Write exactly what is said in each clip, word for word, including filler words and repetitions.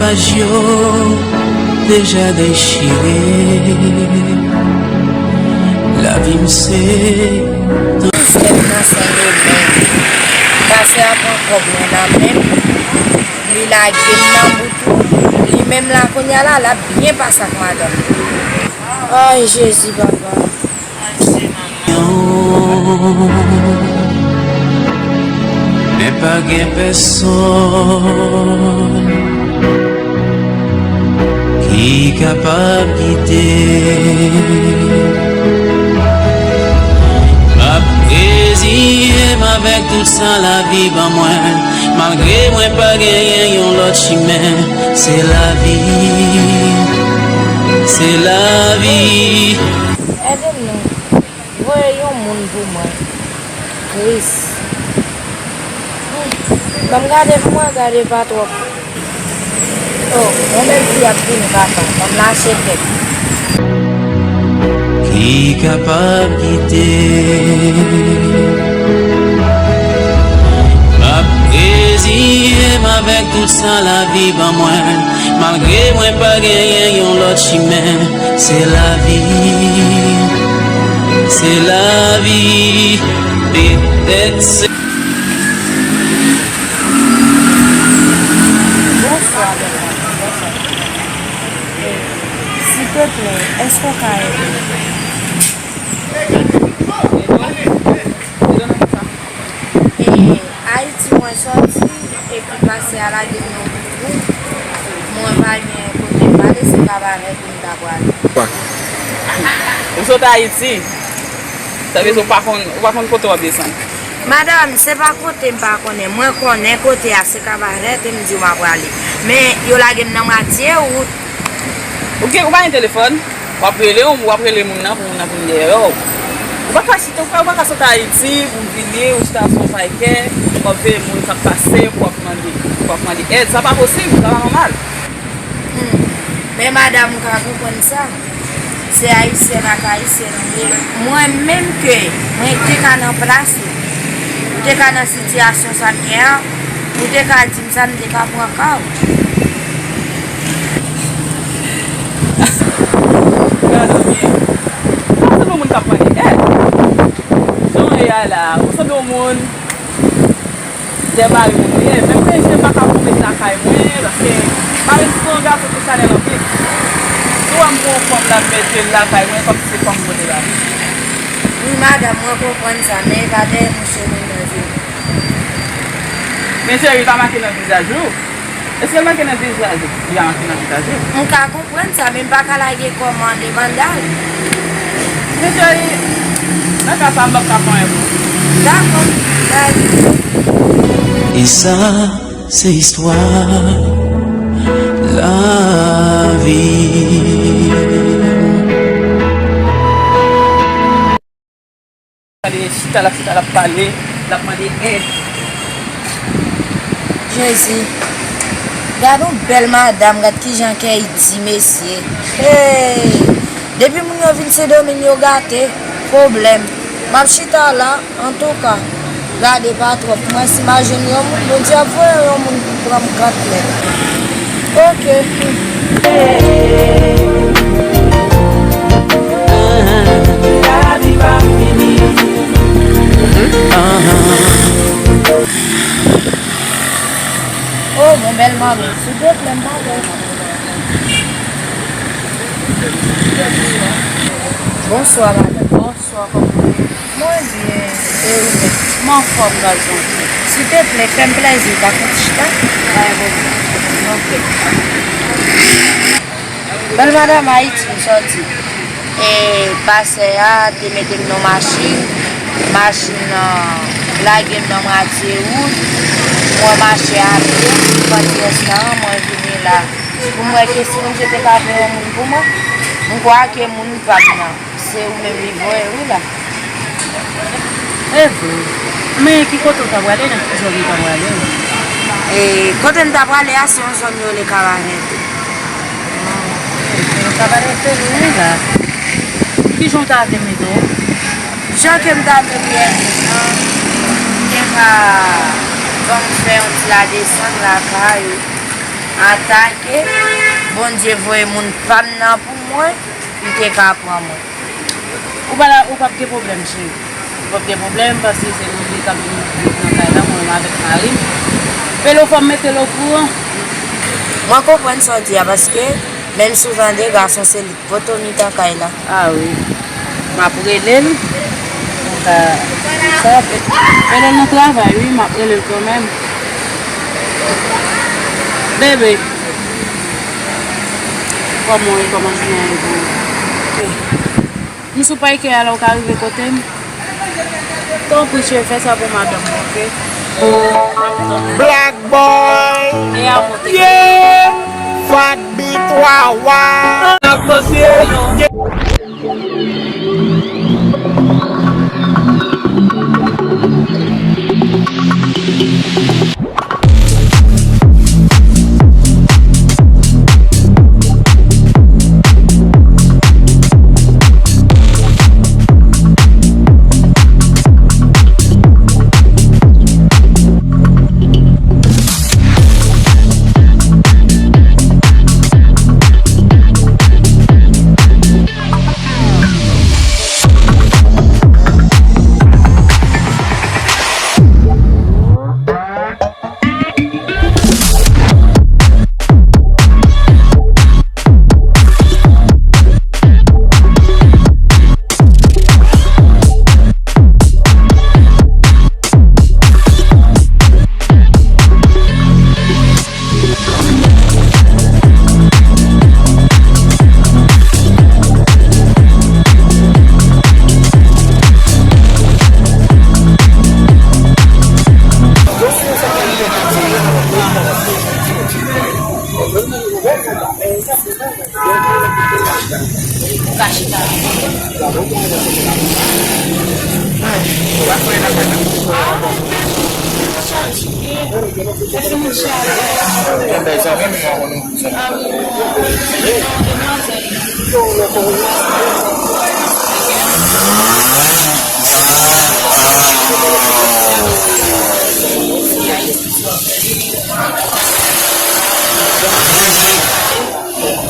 Paj yo deja dechire. Lavi m se. Mizè nan Sendomeng. Pastè a pran kòb mwen nan men m. Li lage m nan bout ou. Li menm la kounye a la, l ap byen pase ak madanm li. Ay, Jezi, papa. Men pa gen pèsonn ki kapab kite. M ap reziye m avèk tout sa lavi ban mwen, malgre mwen pa genyen yon lòt chimen. Se lavi, se lavi. Ede m non. Voye yon moun pou mwen. Kris. Ban m gade pou mwen, gade pa twòp. Oh, yon bèl fi ap vini, papa. Ban m lache kèk. Ki kapab kite. M ap reziye m avèk tout sa lavi ban mwen, malgre mwen pa genyen yon lòt chimen. Se lavi, se lavi, petèt se. Bonswa, bèl fanmi. Bonswa. Silteplè, èske w ka ede m? E, Ayiti mwen sòti, epi pastè a lage m nan bout ou. Mwen pa gen kote m ale, se kabarè pou m ta prale. Ou sot Ayiti? Sa vle di ou pa konn, ou pa konn kote w ap desann? Madanm, se pa kote m pa konnen. Mwen konnen kote a, se kabarè, e m di w m ap prale. Men, yo lage m nan mwatye wout. Ou gen, ou pa gen telefòn? W ap rele, w ap rele moun nan pou moun nan vin dèyè w. Ou pa ka chita, ou pa, ou pa ka sot Ayiti pou w vini, ou chita sou yon pakè, w ap veye moun k ap pase, pou w ap mande, pou w ap mande èd. Sa pa posib, sa pa nòmal. Hmm. Men madanm, ou ka konprann sa. Se ayisyèn ak ayisyèn nou ye. Mwen menm ke mwen te ka nan plas ou, ou te ka nan sitiyasyon sa m ye a, ou te ka di m sa, m te ka pran ka w. Gade w byen. Ou sanble yon moun k ap mande èd. Jan w ye a la, ou sanble yon moun dèmare moun ou ye. Menm mwen, jen m pa ka pran w met lakay mwen, paske mari m se yon gason ki chanèl anpil. Si w wè m pran yon fanm la, m mete l lakay mwen, kòmsi se fanm kote la. Wi, madanm, mwen konprann sa, men e pa dèyè mouche moun nan vini. Men cheri, li pa make nan vizaj ou. Èske l make nan vizaj ou? Li pa make nan vizaj ou. M ka konprann sa, men m pa ka lage kò m an devan dal. Men cheri, nan ka sa, m p ap ka fè anyen pou ou. Dakò, bay. E sa, se istwa lavi. Gade chita l ap chita, l ap pale, l ap mande èd. Jezi, gade yon bèl madanm, gade kijan kè l di, mesye. Hey! Depi moun yo vin Sendomeng, yo gate, pwoblèm. M ap chita la, antouka, gade pa twòp. Mwen, si m a jwenn yon moun, Bondye ap voye yon moun pou pran m kanplè. Ok. Oh, bon, bèl mari. Sou de flèm, pa bèl. Bonswa, madanm. Bonswa, kòman w ye? Mwen byen, e ou menm? M anfòm, gazon. Silteplè, fè m plèzi, ou ka fè ti chita? Pa gen pwoblèm. Ok. Bèl madanm, Ayiti m sòti. E pastè a te mete m nan machin. Machin nan lage m nan mwatye wout. Mwen mache a pye, panti rès tan an, mwen vini la. Pou m wè ke si Bondye te ka voye yon moun pou mwen, m kwè ke moun pa m nan. Se ou menm li voye wi la. E vre. Men ki kote w ta prale, nan ki zòn ou ta prale? E, kote m ta prale a, se yon zòn yo rele Kabarè. Kabarè wi la. Kijan w ta vle m ede w? Jan ke m ta vle m ede w, m te ka ban m fè yon ti ladesann lakay ou. Atake, Bondye voye moun pa m nan pou mwen, li te ka pran mwen. Ou pa la, ou p ap gen pwoblèm, cheri. Ou p ap gen pwoblèm, paske se nou de k ap vin viv nan kay la, mwen menm avèk mari m. Pelo, fò m mete l okouran. Mwen konprann sa w di a, paske menm si w tande, gason se li k poto mitan kay la. A wi. M ap rele l. Donk, a, sa, Pelo nan travay, wi, m ap rele l kanmenm. Bebe. Kòman w ye? Kòman jounen an ye pou ou? M sou pay kè a la, ou ka rive kote m? Tanpri, cheri, fè sa pou madanm mwen, oke? Black boy. E a monte. Yeah. Fat beat, wawa.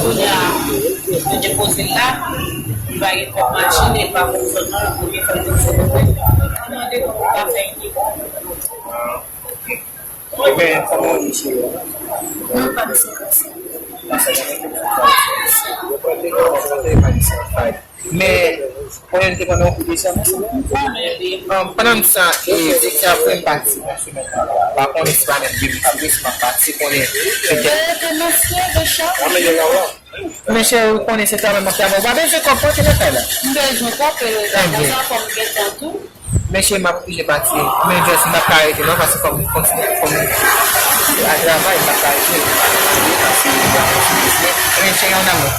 Kounye a, yo depoze l la, li pa gen kòb machin, e li pa konn zòn nan, yo pwomèt fè l desann. Li mande kòman pou l ka fè ede. Ah, ok. Ebyen, kòman w ye, cheri? Mwen pa m san kasa. Kasa, kasa, kasa. Yo pran de kòb, sa te pa di sa. Men, konnen nou te konn yon kou de sa. Ann, pandan m sa, e, se sa fè m pati nan semèn nan. Pa konnen si pa menm depi apre, si m ap pati, konnen petèt. Men cheri, ou konnen se travay m ap travay. Ou pa bezwen kòb, pote nan kay la. M bezwen kòb, e, gade sa, fò m gentan tou. Men cheri, m ap oblije pati. Men just, m p ap ka rete non, paske fò m kontinye, fò m al travay, m p ap ka rete. Men cheri, on amour.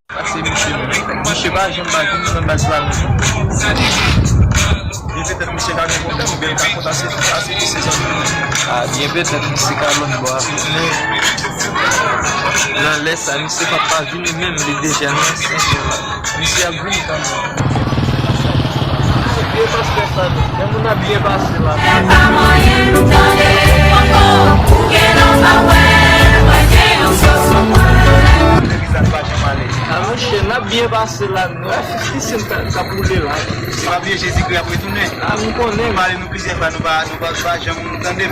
Pase misye menm. Misye pa janm pa vin nan baz la menm. Byen petèt misye ka gen pwoblèm oubyen li pa konn ase, ase pou se zanmi. A, byen petèt misye ka lòt bò a. Men nan lè sa, misye p ap pa vini menm, li deja nan sans la. Misye ap vini kanmenm. Se vye pastè sa, non. Men moun ap byen pase la. Pa mwayen nou tande, poko, ou gen lòt pa wè, mwen gen yon sòs mwen. Legliz la pa janm ale. A, monchè, n ap byen pase la, non. Pisin k ap woule la. Se pa bliye Jezikri ap retounen. A, m konnen. Nou pale nou plizyè fwa, nou pa, nou pa, nou pa janm tande m.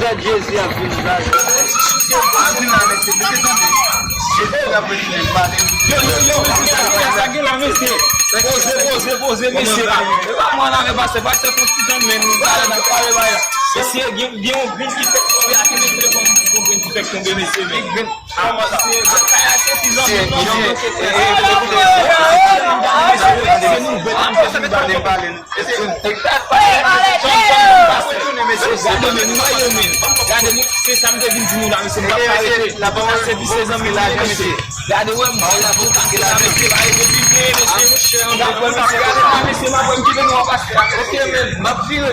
Gad Jezi ap vini la. Ap vini la, mesye, mesye, tande. Jezi ap retounen, m pale nou. Yo, yo, yo, sa gen la, mesye. Poze, poze, poze, mesye. E pa mwen la, men pastè, pastè fon ti tan, men nou pale, n ap pale, bay. Mesye, gen, gen yon grenn ki fèk tonbe, a, gen yon grenn ki fèk tonbe, mesye, men. Grenn. Gade, se sa m te vin di nou la, mesye, m pa rete. Sa se pi se zanmi la, mesye. Gade, wè, m la pou pase la, mesye, ba yo vide, mesye, monchè, antre, mesye, gade, mesye, m ap wè m kite nou an pase la. Ok, men, m ap vire.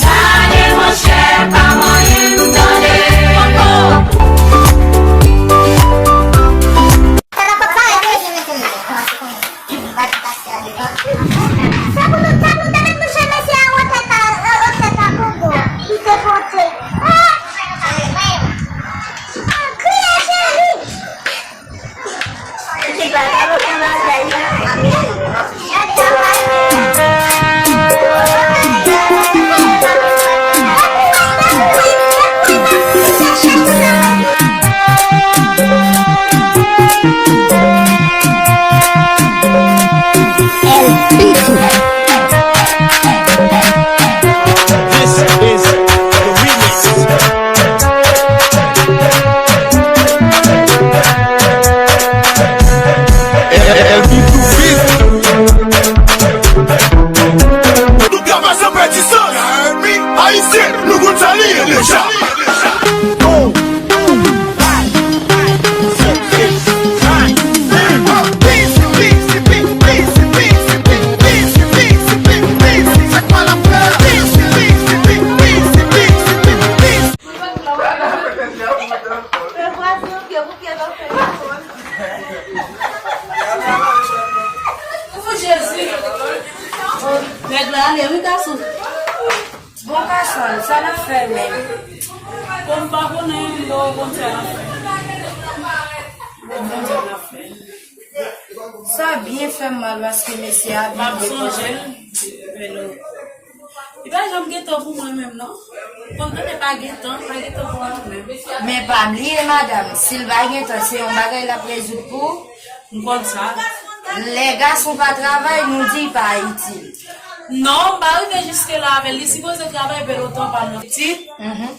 Gade, monchè, pa manyen nou tande, poko. Sa pou nou, sa pou nou te met mouche mesye a wotè pa, wotè pa Kongo. Li te pote. Ah! Kriye cheri! This is the remix. L B two beat. Nou travay san pèdi sans. Ayisyen, nou konn sa li ye deja. Nèg la ale wi, gason. Bon, gason, sa n ap fè menm? Bon, m pa konnen, m pa konn sa n ap fè. M pa konn sa n ap fè. Sa byen fè m mal paske mesye a byen depanse. M ap sonje l, men non. Li pa janm gen tan pou mwen menm, non. Konn tande pa gen tan, pa gen tan pou mwen menm. Men pa bliye, madanm, si l pa gen tan, se yon bagay l ap rezoud pou ou. M konn sa. Lè gason pa travay, nou di pa itil. Non, m pa rive jiske la avè l. Li sipoze travay, men lontan pa mwen. Ti. Mhm.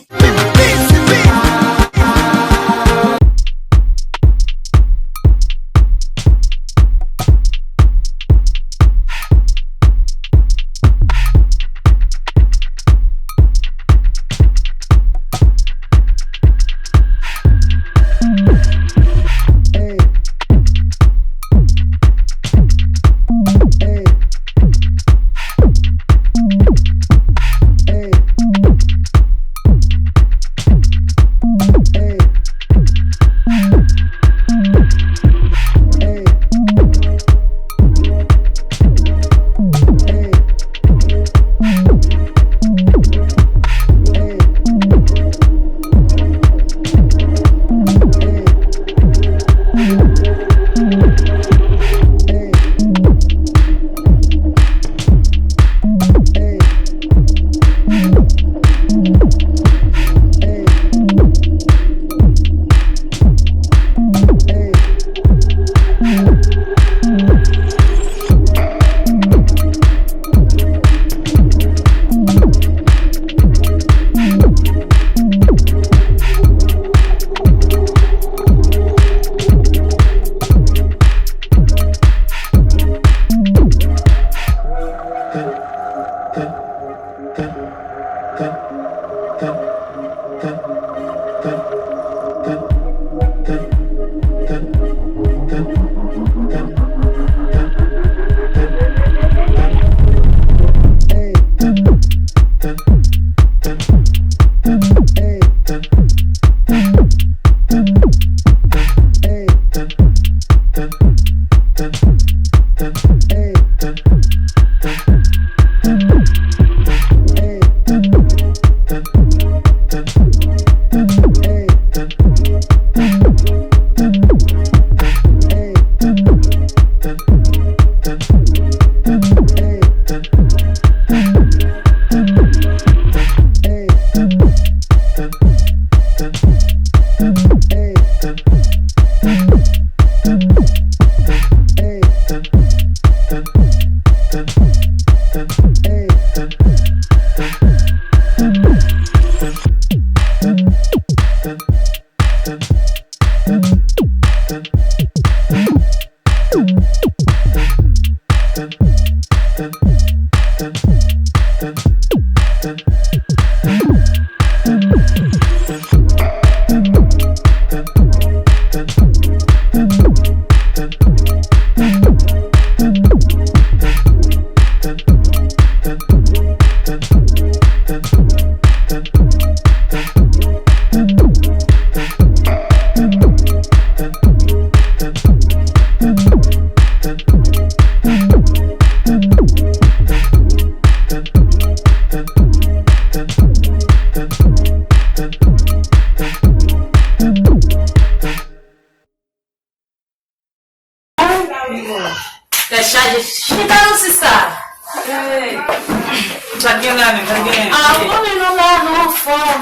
Sa k gen la menm, sa k gen? Ah, ou konnen nou la, nou anfòm.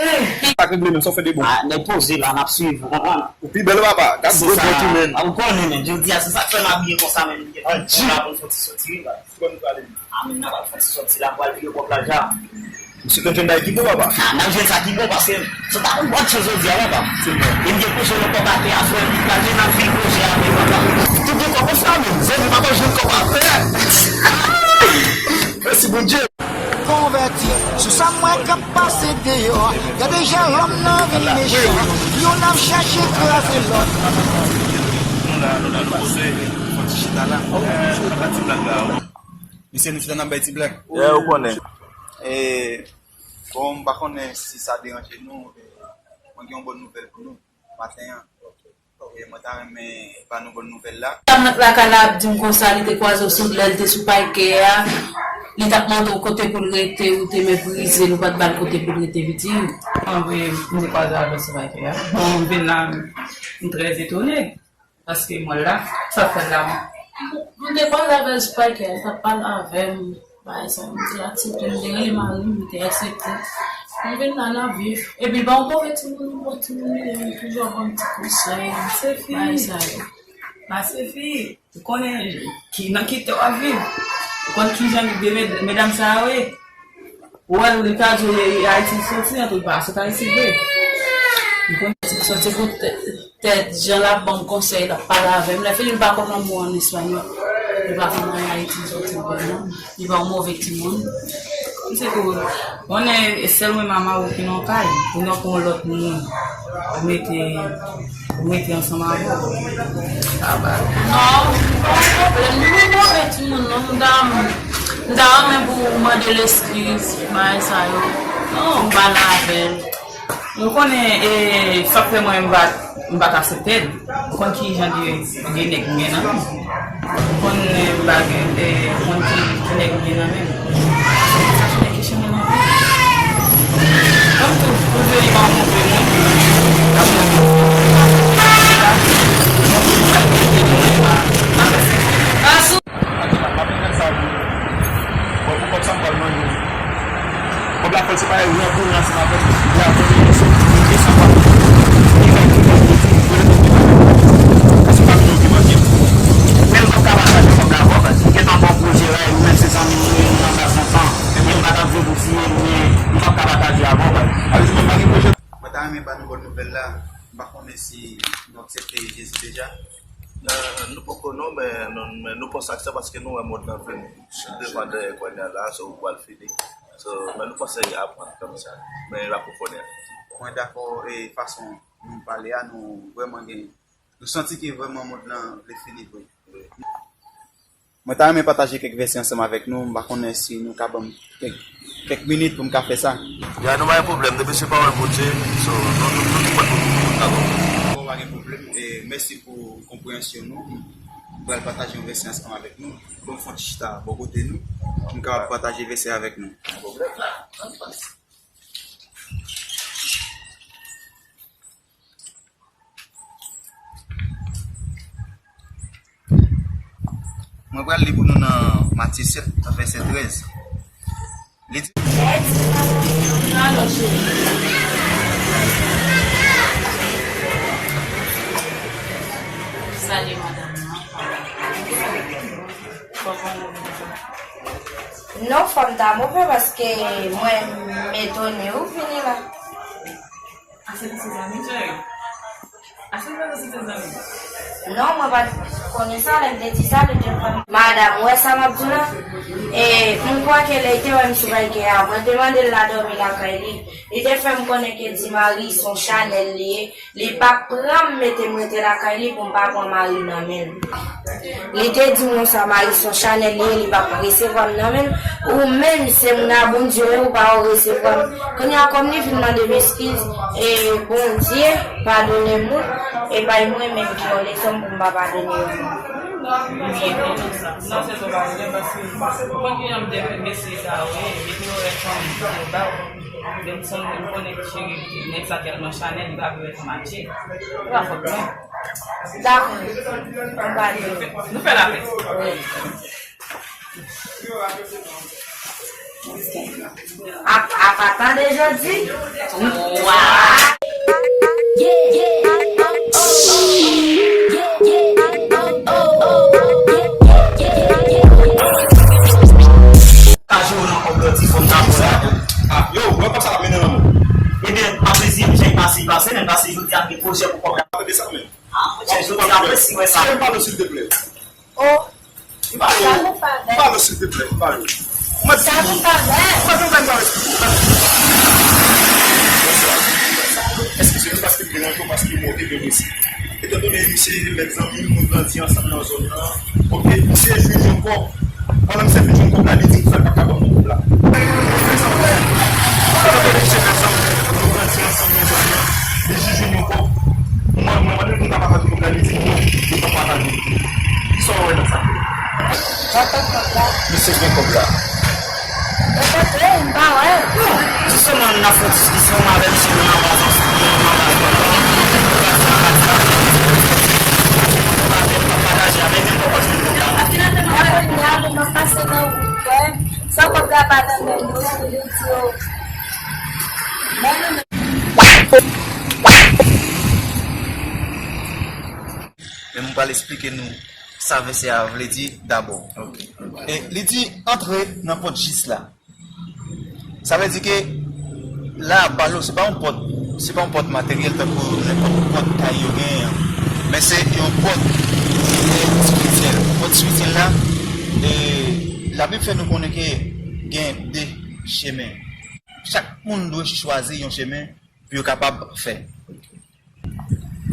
Eh. Pa k regle menm, sa w fè de bon. Ah, nèg poze la, n ap swiv, ou konprann? Ou pi bèl, papa. Gad gwo bòt ou menm. Ah, ou konnen menm, jodi a, se sa k fè m abiye konsa menm. Adji. Pou n fè ti soti, wi, baz. Kòman nou prale? Ah, menm nan pral fè ti soti la, pral vire kòb la ja. Misye konn jwenn bagay ki bon, papa. Ah, n ap jwenn sa ki bon, paske se ta yon bòn chans jodi a, papa. Se bon. E m gen kouche nan kòb atè a, frè m, m pral jwenn nan vil pwojè a, men, papa. Tout gen kòb konsa, menm. Zanmi, papa, jwenn kòb atè. Mèsi, Bondye. Konvèti, sou sa m wè k ap pase deyò. Gade jan lòm nan vin mechan. Youn ap chache kraze lòt. Nou la, nou la, nou poze. Fò ti chita la. Eh, n ap bay ti blag la, wi. Mesye, nou chita n ap bay ti blag. Yeah, ou konnen. E, bon, m pa konnen si sa deranje nou, e, mwen gen yon bòn nouvèl pou nou maten an. E, mwen ta renmen ba nou bòn nouvèl la. Sa m nan lakay la ap di m konsa, li te kwaze w sou lè l te sou pakè a, li t ap mande w kote pou l rete, ou te meprize l, ou pa t ba l kote pou l rete, pitit. Anvi, m te kwaze avè l sou pakè a. Bon, m vin la, m trè etone. Paske mwen la, sa fè la. M te kwaze avè l sou pakè, li t ap pale avè m. Bagay sa, m te aksepte, m te rele mari m, li te aksepte. M vin la, n ap viv. Epi l pa yon move timoun, yon bon timoun li ye, li toujou ap ban m ti konsèy. Bagay sa yo. Ma Sefi, ou konnen ki, nan ki tè w ap viv. Ou konn kijan de med-, medam sa yo ye. Ou wè l, li ka di w e Ayiti l soti, antouka, se pa isit vre. Li konn soti pou tèt, tèt, jan l ap ban m konsèy, l ap pale avè m. Lè fini, li pa konn yon mo an espanyòl. Li pa konn anyen Ayiti l soti vre, non. Li pa yon move timoun. Kòmsi tou, konnen e sèl mwen mama ou ki nan kay, ou nan pou yon lòt moun. Ou mete Ou mete ansanm avè w. Sa ba. Non, pa yon pwoblèm. Li pa move timoun, non. M ta, m ta renmen pou w mande l eskiz, bagay sa yo. Non, m pale avè l. Nou konnen, e, sa k fè mwen m pa, m pa t aksepte l. Ou konn ki jan de, de nèg m gen nan men m. Ou konn, e, bagay, e, ou konn ki, ki nèg m gen nan men m. Sa se nèg ki chanmen nan men m. Kòm tou, ou vle li pa yon move moun. Asou. Bon, pou kòb sa m pral manje. Kòb la fè l se pa yon gran pou yon ansanm avè m. Li a konnen li se, li se sa pa. Li fè ki kòb li di, li konnen kòb li pa. Paske pa moun ki manje. Men m p ap ka pataje kòb la avè w, paske m gentan ba w pwojè la, e ou menm se zanmi m ou ye, nou nan baz lontan. Ebyen, m pa t ap vle pou tiye, men m p ap ka pataje avè w, baz. Sa vle di mwen pa gen pwojè. Mwen ta renmen ba nou bòn nouvèl la. M pa konnen si nou aksepte Jezi deja. Eh, nou poko non, men nou, men nou panse ak sa paske nou wè mond lan vin devan dèyè kounye a la, so ou pral fini. So, men nou panse apre, kòmsa. Men la pou konnen. Mwen dakò, e fason nou pale a, nou vrèman gen, nou santi ke vrèman mond lan vle fini vre. Mwen ta renmen pataje kèk vèsè ansanm avèk nou, m pa konnen si nou ka ban m kèk, kèk minit pou m ka fè sa. Ya, nou pa gen pwoblèm, depi se pawòl Bondye, so, nou, nou, nou tout pwèt pou nou, dakò? Bon, pa gen pwoblèm, e mèsi pou konpreyansyon nou. M pral pataje yon vèsè ansanm avèk nou. Bon, fon chita bò kote nou. M kapab pataje vèsè avèk nou. Mwen pral li pou nou nan Matye sèt, vèsè trèz. Li di, Salut, madame. Kòman ou ye? Non, fò m ta move paske mwen m etone ou vini la. Ase li se zanmi m, cheri. Ase li se zanmi m. Non, mwen pa t konnen sa, lè m te di sa, li te fè m. Madanm, ou wè sa m ap di w la? E m kwè ke lè li te wè m sou pay kè a, mwen te mande l la dòmi lakay li. Li te fè m konnen ke di Marie son chanèl li ye. Li p ap pran m mete m rete lakay li pou m pa pran Marie nan men l. Li te di m konsa, Marie son chanèl li ye, li p ap resevwa m nan men l. Ou menm, se moun a Bondye w ye, ou pa resevwa m. Kounye a, kòm li vin mande m eskiz, e Bondye padone m wi, e bay mwen menm ki yon lezòm pou m pa padone yon moun. Mwen byen kontan sa. Non, se sa w pa vle, paske ou konn kijan m te vle mesye sa yo ye, depi yo wè fanm yo ba w. Lè m sanble m konnen ki cheri nèg sa tèlman chanèl, li pa vle wè fanm atye. Se pa fòt mwen. Dakò. Nou pale. Nou fè lapè. Wi. A, a pa tande jodi. Wa. Pa jwe nan kòb lòt ti fanm nan pou la. Ah, yo, wè kòb sa la mennen nan men. Ebyen, m ap reziye m jan l pase, l pase, men pase jodi a m gen pwojè pou kòb la. Tande sa menm. Ah, jodi a m resi wè sa. Pale, silvouplè. Oh, pale, silvouplè, pale. Mwen di sa pou pale. Mwen di pale. Eskize nou paske m deranje w, paske m monte de resi. Etandone misye mèt zanmi m, nou grandi ansanm nan zòn nan. Ok, misye jwenn yon kòb. Pandan misye fin jwenn kòb la, li di m sa l pa ka ban m kòb la. Etandone misye mèt zanmi m, nou grandi ansanm nan zòn nan. Li jis jwenn yon kòb. Mwen, mwen mande pou m ta pataje kòb la, li di non, li pa pataje. Kisa w wè nan sa? Misye gen kòb la. Epa vre, m pa wè. Non, jistèman, n ap fè yon diskisyon, mwen avè misye, nou nan baz ansanm, nou nan baz ansanm. Apre, n ap pase nan wout, wè. Sa kòb la pa nan men nou, li di yo. Men m pral esplike nou sa vèsè a vle di dabò. Ok, ok. E li di, antre nan pòt jis la. Sa vle di ke la, balo, se pa yon pòt, se pa yon pòt materyèl tankou nenpòt pòt kay yo genyen an. Men se yon pòt ki espirityèl. Pòt espirityèl la, e, Labib fè nou konnen ke gen de chemen. Chak moun dwe chwazi yon chemen pou yo kapab fè.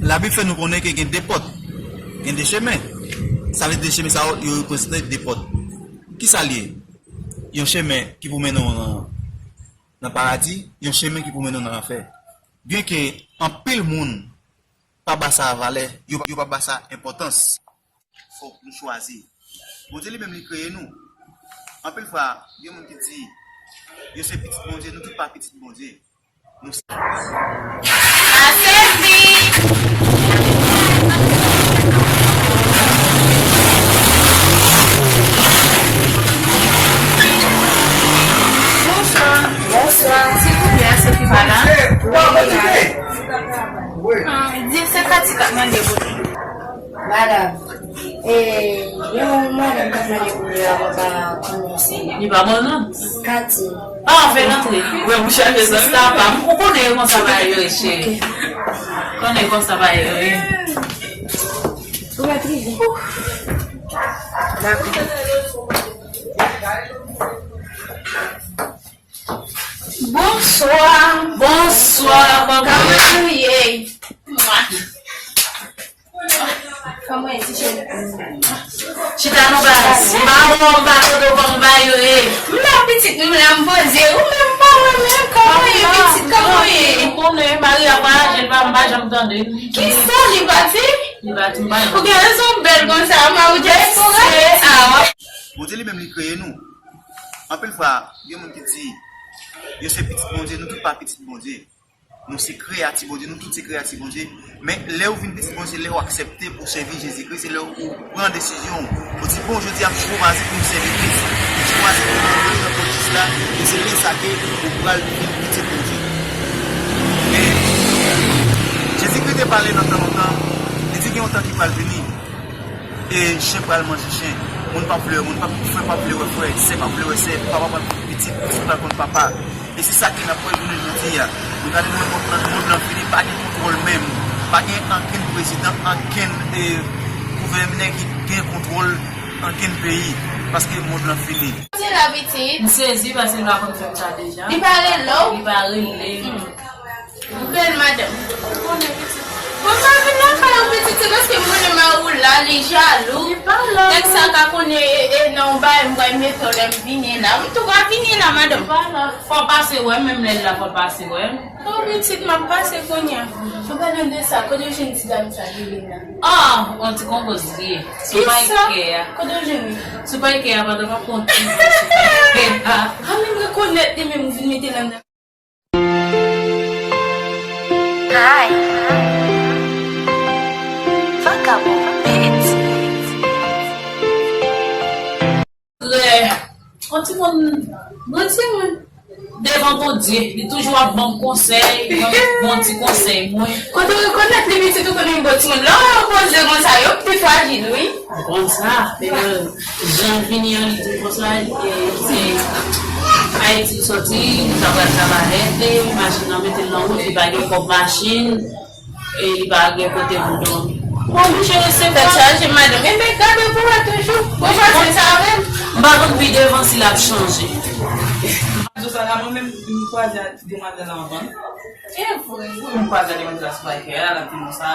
Labib fè nou konnen ke gen de pòt, gen de chemen. Sa vle di de chemen sa yo, yo reprezante de pòt. Kisa l ye? Yon chemen ki pou mennen w nan, nan paradi, yon chemen ki pou mennen w nan lanfè. Byenke anpil moun pa ba sa valè, yo, yo pa ba sa enpòtans. Fòk nou chwazi. Bondye li menm li kreye nou. Anpil fwa, gen moun ki di, yo se pitit Bondye, nou tout pa pitit Bondye. Nou se... Bonswa. Bonswa. Silvouplè, se ki pa la? Ah, di se Kati k ap mande pou nou. Madanm, e, yon madanm k ap mande pou li a, mwen pa konnen se li. Li pa bon non. Kati. Ah, fè l antre. Wè, mwen chache sista pa m. Ou konnen yo konsa bagay yo ye, cheri. Ok. Konnen konsa bagay yo ye. Ou mèt rive. Dakò. Bonswa. Bonswa, kòman nou ye? Kòman ye, ti cheri? Chita nou ba, ba wè w ba kote w ban m ba yo ye. M la pitit, m la m poze. Ou menm pa wè menm, kòman ye pitit, kòman ye? Ou konnen, mari a pa aje, l pa, m pa janm tande. Kisa li pati? Li pati, m pa janm. Ou gen rezon, bèl konsa, mari w dyaspora. Ah, wè. Bondye li menm li kreye nou. Anpil fwa, gen moun ki di, yo se pitit Bondye, nou tout pa pitit Bondye. Nou se kreyati Bondye, nou tout se kreyati Bondye. Men lè ou vin pitit Bondye, se lè ou aksepte pou sèvi Jezikri, se lè ou pran desizyon ou. Ou di, bon, jodi a m chwazi pou m sèvi Kris. M chwazi pou m rantre nan pòt jis la, e se lè sa ke ou pral vin pitit Bondye. Men Jezikri te pale nan tan lontan, li di gen yon tan ki pral vini. E chen pral manje chen. Moun p ap vle wè moun, p ap, frè p ap vle wè frè, sè p ap vle wè sè, papa pral konn pitit, pitit pral konn papa. E se sa ke n ap wè jounen jodi a. Nou gade nou wè mond lan, mond lan fini, pa gen kontwòl menm. Pa gen ankenn prezidan, ankenn, e, gouvènè ki gen kontwòl ankenn peyi. Paske mond lan fini. Kote l abite? M sezi paske l pa konn fè m sa deja. Li pa rele w? Li pa rele m. Ou bèl madanm. Ou konnen pitit. Mwen pa vin lakay ou pitit, se paske m konnen mari w la, li jalou. Li pa la. Nèg sa ka konnen, e, e, nan yon bagay m pral mete w lè m vini la. M tou ka vini la, madanm. Li pa la. Fò w pase wè m, menm lè l la, fò w pase wè m. Oh, pitit, m ap pase kounye a. An palan de sa, kote w jwenn ti dam sa ki vin la? Ah, yon ti konpoz li ye. Sou payke a. Kote w jwenn li? Sou payke a, pandan m ap pran ti sou payke a. Ah, men m rekonèt li, men m vin mete l anndan. Hi. Vagabond, bitch. Frè, Yon timoun grandi, mwen. Devan Bondye, li toujou ap ban m konsèy, ban m bon ti konsèy, mwen. Kote w rekonèt li pitit ou konn yon bon timoun? Lè w poze konsa, yo pi frajil, wi. Konsa, e, jan l vini an, li di konsa, e, se Ayiti l sòti, li ta pral travay, e, machin nan mete l nan wout, li pa gen kòb machin, e li pa gen kote pou dòmi. Mwen oblije resevwa. Tèt chaje, madanm. Enben, gade pou wè toujou. Ou chwazi sa avè m. M pa konn pi devan si l ap chanje. Josanna, mwen menm, m kwaze ak demwazèl la anvan. E vre. M kwaze ak demwazèl la sou Viker la, l ap di konsa,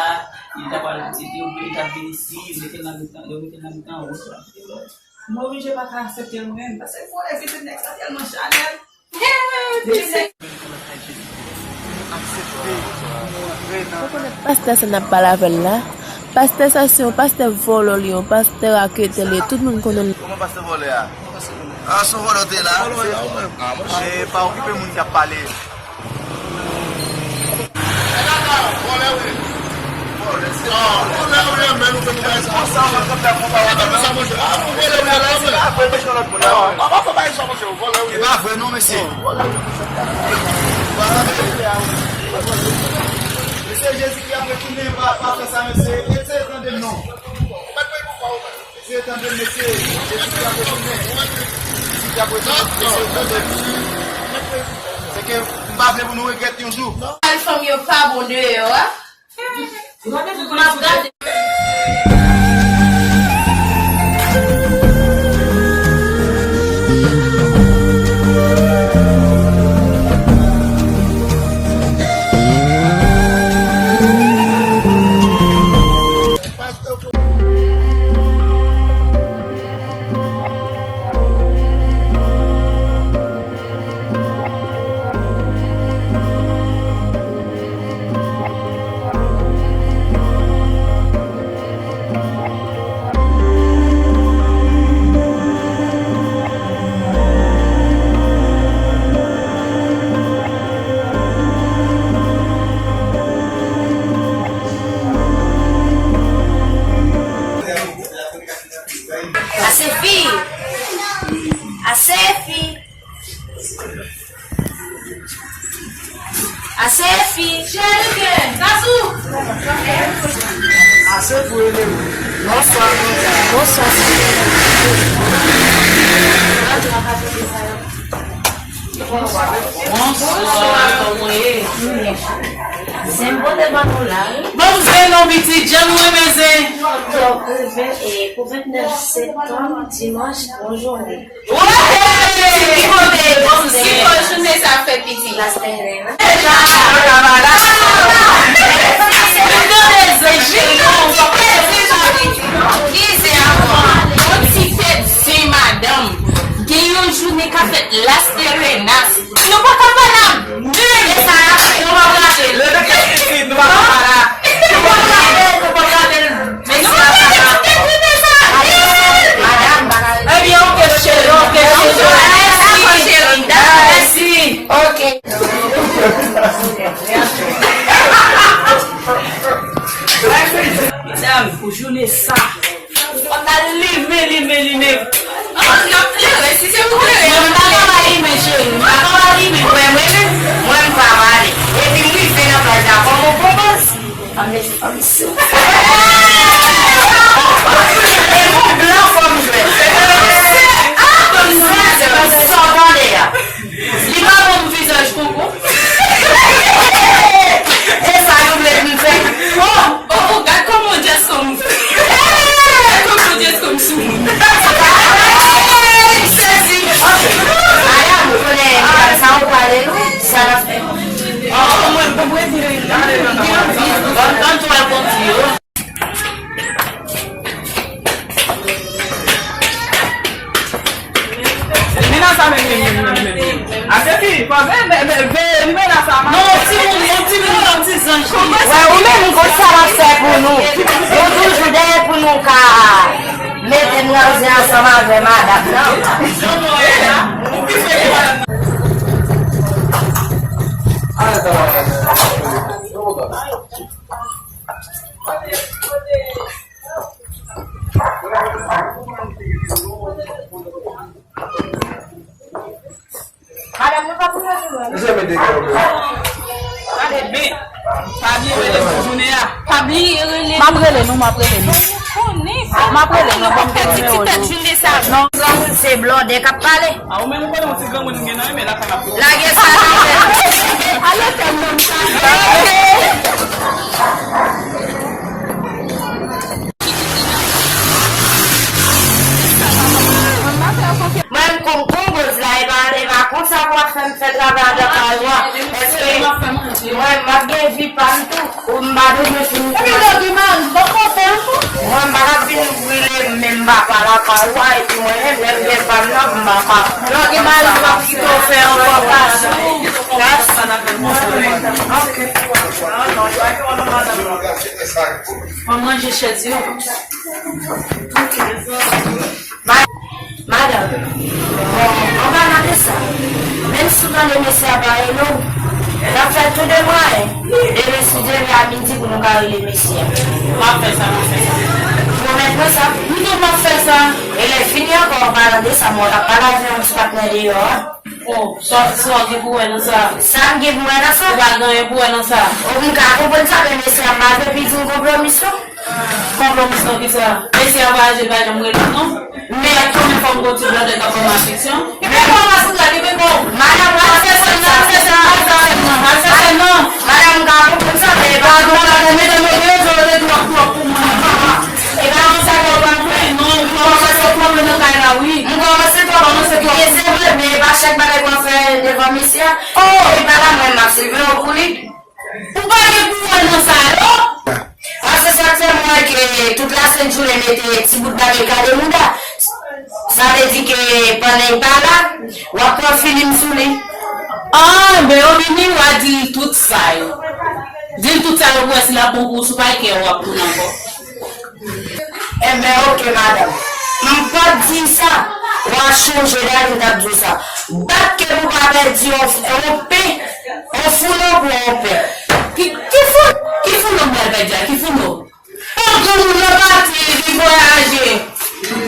li ta pral, li, li t ap vin isit, mete l nan mitan, yo mete l nan mitan wout la. Mwen oblije pa ka aksepte l mwen menm, paske vòlè pitit nèg sa tèlman chanèl. Pastè sa n ap pale avè l la. Pastè sa se yon pastè vòlò li, yon pastè raketè li, tout moun konnen l. Kòman pastè vòlè a? A, se yon vòlò te la. E pa okipe moun k ap pale. E pa vre non, mesye. Mesye, Jezi ki ap retounen, pa, pa fè sa, mesye. Eseye tande m non. Mesye, tande m, mesye. Jezi ki ap retounen. Jezi ki ap retounen. Mesye, tande m. Se ke m pa vle pou nou regrèt yon jou. Al fanm yo pa bon deyò a. M ap gade. Ase fi! Ase fi! Ase fi! Cheri, gen! Gazou! Ase pou rele wi. Bonswa, bonswa. Bonswa, sè. Bonswa, kòman w ye? Zen pote ban nou la, wi. Ban m zen non, pitit, jan nou renmen zen. Donk, rive, e, pou ventnèf septanm, dimanch, bon jounen. Wè! Ki kote? Bon zen. Ki bò jounen sa fè, pitit? Las Terrenas. Deja, nou la, la, la. Mwen tande zen, zen, non. Ki zen ankò? Yon ti tèt zen, madanm. Gen yon jounen k ap fèt Las Terrenas. Nou pa ka valab. Men e sa y ap fè, nou p ap rate l. Leve tèt pitit, nou pa ka valab. Nou p ap rate l, nou p ap rate l. Men si y ap valab. Madanm, pa ka rete. Ebyen, oke, cheri, oke, cheri. Mèsi. Mèsi. Oke. Medam, pou jounen sa, fò n al limen, limen, limen. An, n ap klere, si se pou klere. Mwen, m pa ka pa limen, cheri. M pa ka pa limen. Mwen, mwen menm, mwen, m pa pale. Epi m rive nan plaj la, kòm yon bon baz. An, mesye, an, mesye. E yon blan fò m jwenn. Ah, kòmsi se yon sòtan de a. Li pa ban m vizaj konkou. E sa nou vle pou m fè? Oh, oh, oh, gad kòman Djès konn. Gad kòman Djès konn sou moun. Hey, m sezi. Madanm, konnen medam sa ou pale nou, sa n ap fè? Oh, mwen, mwen, mwen, mwen, mwen, mwen, mwen, mwen, mwen, mwen, mwen, mwen, mwen, mwen, mwen, Limena sa menm, menm, menm, menm, menm. Ase fi, fò veye, veye, veye limena sa, man. Non, timoun, yon timoun, yon ti zanj li. Wè, ou menm, ou konn sa w ap fè pou nou. Nou toujou dèyè pou nou ka mete n ranze ansanm avè madanm nan. Mesye, mete kè w menm. Gade ben. Pa bliye rele m pou jounen a. Pa bliye rele m. M ap rele nou, m ap rele nou. M ap rele nou, ban m fè nimewo nou. Non, granmoun, se blòdè k ap pale. A, ou menm ou konnen yon ti granmoun m gen nan men lakay la. Lage sa nan men. Ale fè m nonm sa. Mwen, m konn kongoz la, e pa, e pa konsa pou w ap fè m fè travay andan kay ou a. Paske mwen, m ap gen vi pa m tou. Ou m pa bezwen fin. Epi Doggy Man, bon konsèy tou. Mwen, m pa t ap vin brile m, men m pa pa lakay ou a, epi mwen menm, lè m gen pa m nan, m pa pa. Doggy Man, m ap kite w fè yon fòmasyon. Ok. Mwen manje chèz yo. Ok. Ma-, madanm, bon, anpalan de sa, menm si w tande mesye a pa rele w, n ap fè tou de mwayen, demen si Dye vle a midi pou nou ka rele mesye a. M ap fè sa, m ap fè sa. Pwomèt mwen sa? Wi, tonton, m ap fè sa. E lè fini ankò, anpalan de sa, mwen t ap pale avè yon ti patnè deyò a. Oh, sa, sa w gen pou wè nan sa? Sa m gen pou wè nan sa? Ou pa gen anyen pou wè nan sa? Oh, m ka konprann sa, men mesye a pa vle pidi m konpwomis non. Konpwomis nan kisa? Mesye a vwayaje, l pa janm rele m non. Men konbyen fwa m gon ti blòdè k ap ban m afeksyon? Kenbe kò w, Masandra, kenbe kò w. Madanm, al fè sèn nan, al fè sèn nan, al fè sèn nan. Madanm, m ka konprann sa, men e pa konsa. Madanm, madanm, medam yo gen rezon, yo te di w ap twòp pou mwen. E pa konsa ke w pral fè. Non, m kòmanse twòp nan kay la, wi. M kòmanse twòp, kòmanse twòp. E se vre, men e pa chak bagay pou w ap fè devan mesye a. Oh! E pa la mwen m ap sèvi w pou li. Ou pa gen pou wè nan sa yo. Paske sa k fè m wè ke tout lasent jounen mete ti bout bagay kale mouda. Sa vle di ke pandan l pa la, w ap pran filim sou li. Ah, ben, ou vini, w a di l tout sa yo. Di l tout sa yo pou wè si l ap bon pou ou, si w pa gen kè, w ap tounen ankò. Enben, oke, madanm. M p ap di sa. W a chonje dayè m t ap di w sa. Bat ke pou pa pèdi yon, yon pen, yon founo pou yon pen. Ki, ki fou, ki founo m pral pèdi a? Ki founo? Yon granmoun nan pati, li vwayaje.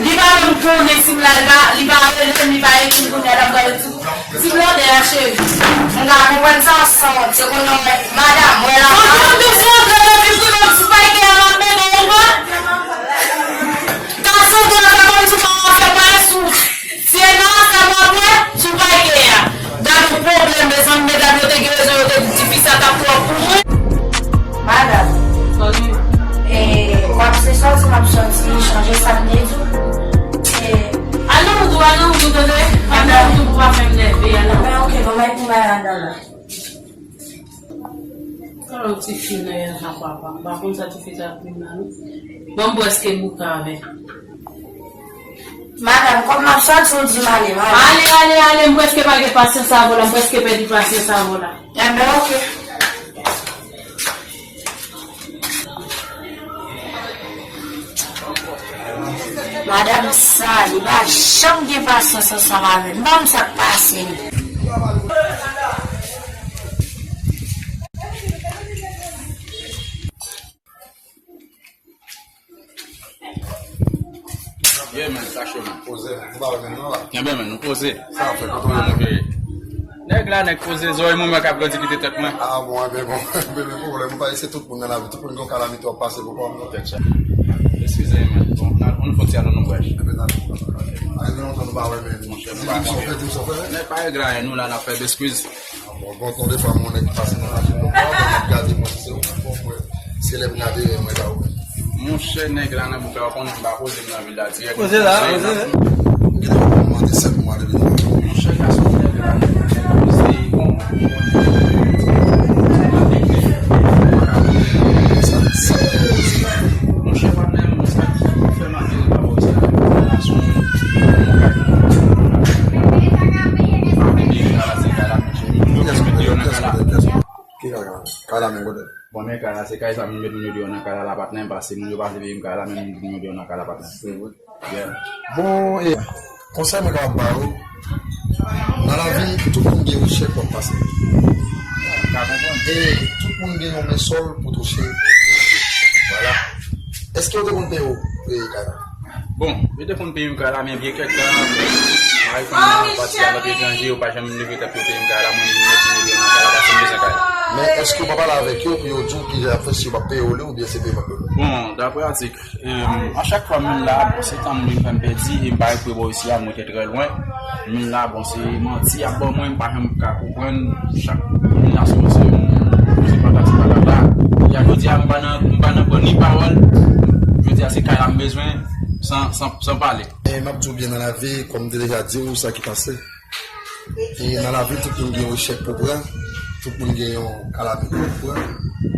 Li pa menm konnen si m la, li pa, li pa rele m, li pa ekri m, kounye a l ap gade tou. Ti blòdè a, cheri. M ka konprann sa, san, se konnen w, madanm, mwen la. Kontan de Sandra nan vi prive m sou pay ke a m ap mennen w, pa? Ka Sandra fè kòmsi w pa wè fè bagay sou, si e nan ansanm w ap wè, sou pay ke a. Gade yon pwoblèm, mezanmi, medam yo te gen rezon, yo te di tifi sa t ap twòp pou mwen. Madanm, e, w ap se sòti, m ap sòti, chanje sa m te di w. E, al nan wout ou, al nan wout ou, tande? Al nan wout ou pou pa fè m nève, al nan wout. Mwen, oke, non, mwen pou mwen anndan la. Alò, ti fi nan yè sa, papa. M pa konn sa ti fi sa ap vin la, non. Bon, m prèske bouke avè l. Madanm, kòm m ap sòti, ou di m ale, m ale. Ale, ale, ale, m prèske pa gen pasyans avè w la, m prèske pèdi pasyans avè w la. Enben, oke. Madanm sa, li pa janm gen pasyans ansanm avè m. M pa konn sa k pase li. Yeah, man, sa cho, man. Poze, nou pa wè menm non la. Enben, man, nou poze. Sa w ap fè, kote w ye? Nèg la, nèg poze, zòrèy mwen k ap grandi kite tèt mwen. Ah, bon, enben, bon, enben, men pwoblèm, ou pa, se tout moun nan lavi, tout moun gen yon kalamite w ap pase, pou pa w nan tèt sa. Eskize, man. Bon, n a, nou fon ti al nan lonbraj. Enben, n a, a, gen lontan nou pa wè, men, monchè, nou pa wè. Di m sa w fè, di m sa w fè. Nèg pa regle anyen, nou la, n ap fè eskiz. Bon, bon, ton defwa, mon nèg ki pase nan machin, nou pa wè, n ap gade, mwen, si se ou, bon, mwen, se lè m gade, mwen, la, ou. Monchè, nèg la nan bouk la, ou konnen m pa poze m nan vil la dirèk. Poze la, poze la. Gen de moun mande sèt mwa depi nou. Monchè, gason nèg la, nèg la poze, bon. Monchè, patnè m, sa ki fè m ap vin pa poze la, gason. Ki kaka? Kay la menm kote? Bon, men kay la, se kay sa moun met moun yo deyò nan kay la, la patnè, m pase, moun yo pase veye m kay la, men moun yo deyò nan kay la patnè. Se vre. Yeah. Bon, e, konsèy mwen kapab ba ou, nan lavi, tout moun gen yon chèk pou pase. Ka konprann. E tout moun gen yon lensòl pou touche. Vwala. Èske ou te konn peye ou, e, kay la? Bon, yo te konn peye m kay la, men byen kèk tan, Ay, fanm nan pati avèk etranje, yo pa janm leve tèt pou yo peye m kay la, mwen menm, mwen vin nan kay la, paske m bezwen kay la. Men èske w pa pale avèk yo pou yo di w kijan y ap fè, si yo p ap peye w li oubyen se peye m ap peye w? Bon, daprè atik, em, a chak fwa m vin la, bon, se tan m vin fè m pèdi, e m pa eksprè bò isi a, m rete trè lwen. M vin la, bon, se manti y ap ban mwen, m pa janm ka konprann, chak kombinasyon se yon, se patati patata. Kounye a, jodi a, m pa nan, m pa nan pran ni pawòl, jodi a, se kay la m bezwen, san, san, san pale. E m ap di w byen nan lavi, kòm m te deja di w sa ki pase. E nan lavi, tout moun gen yon echèk pou pran, tout moun gen yon kalamite pou pran.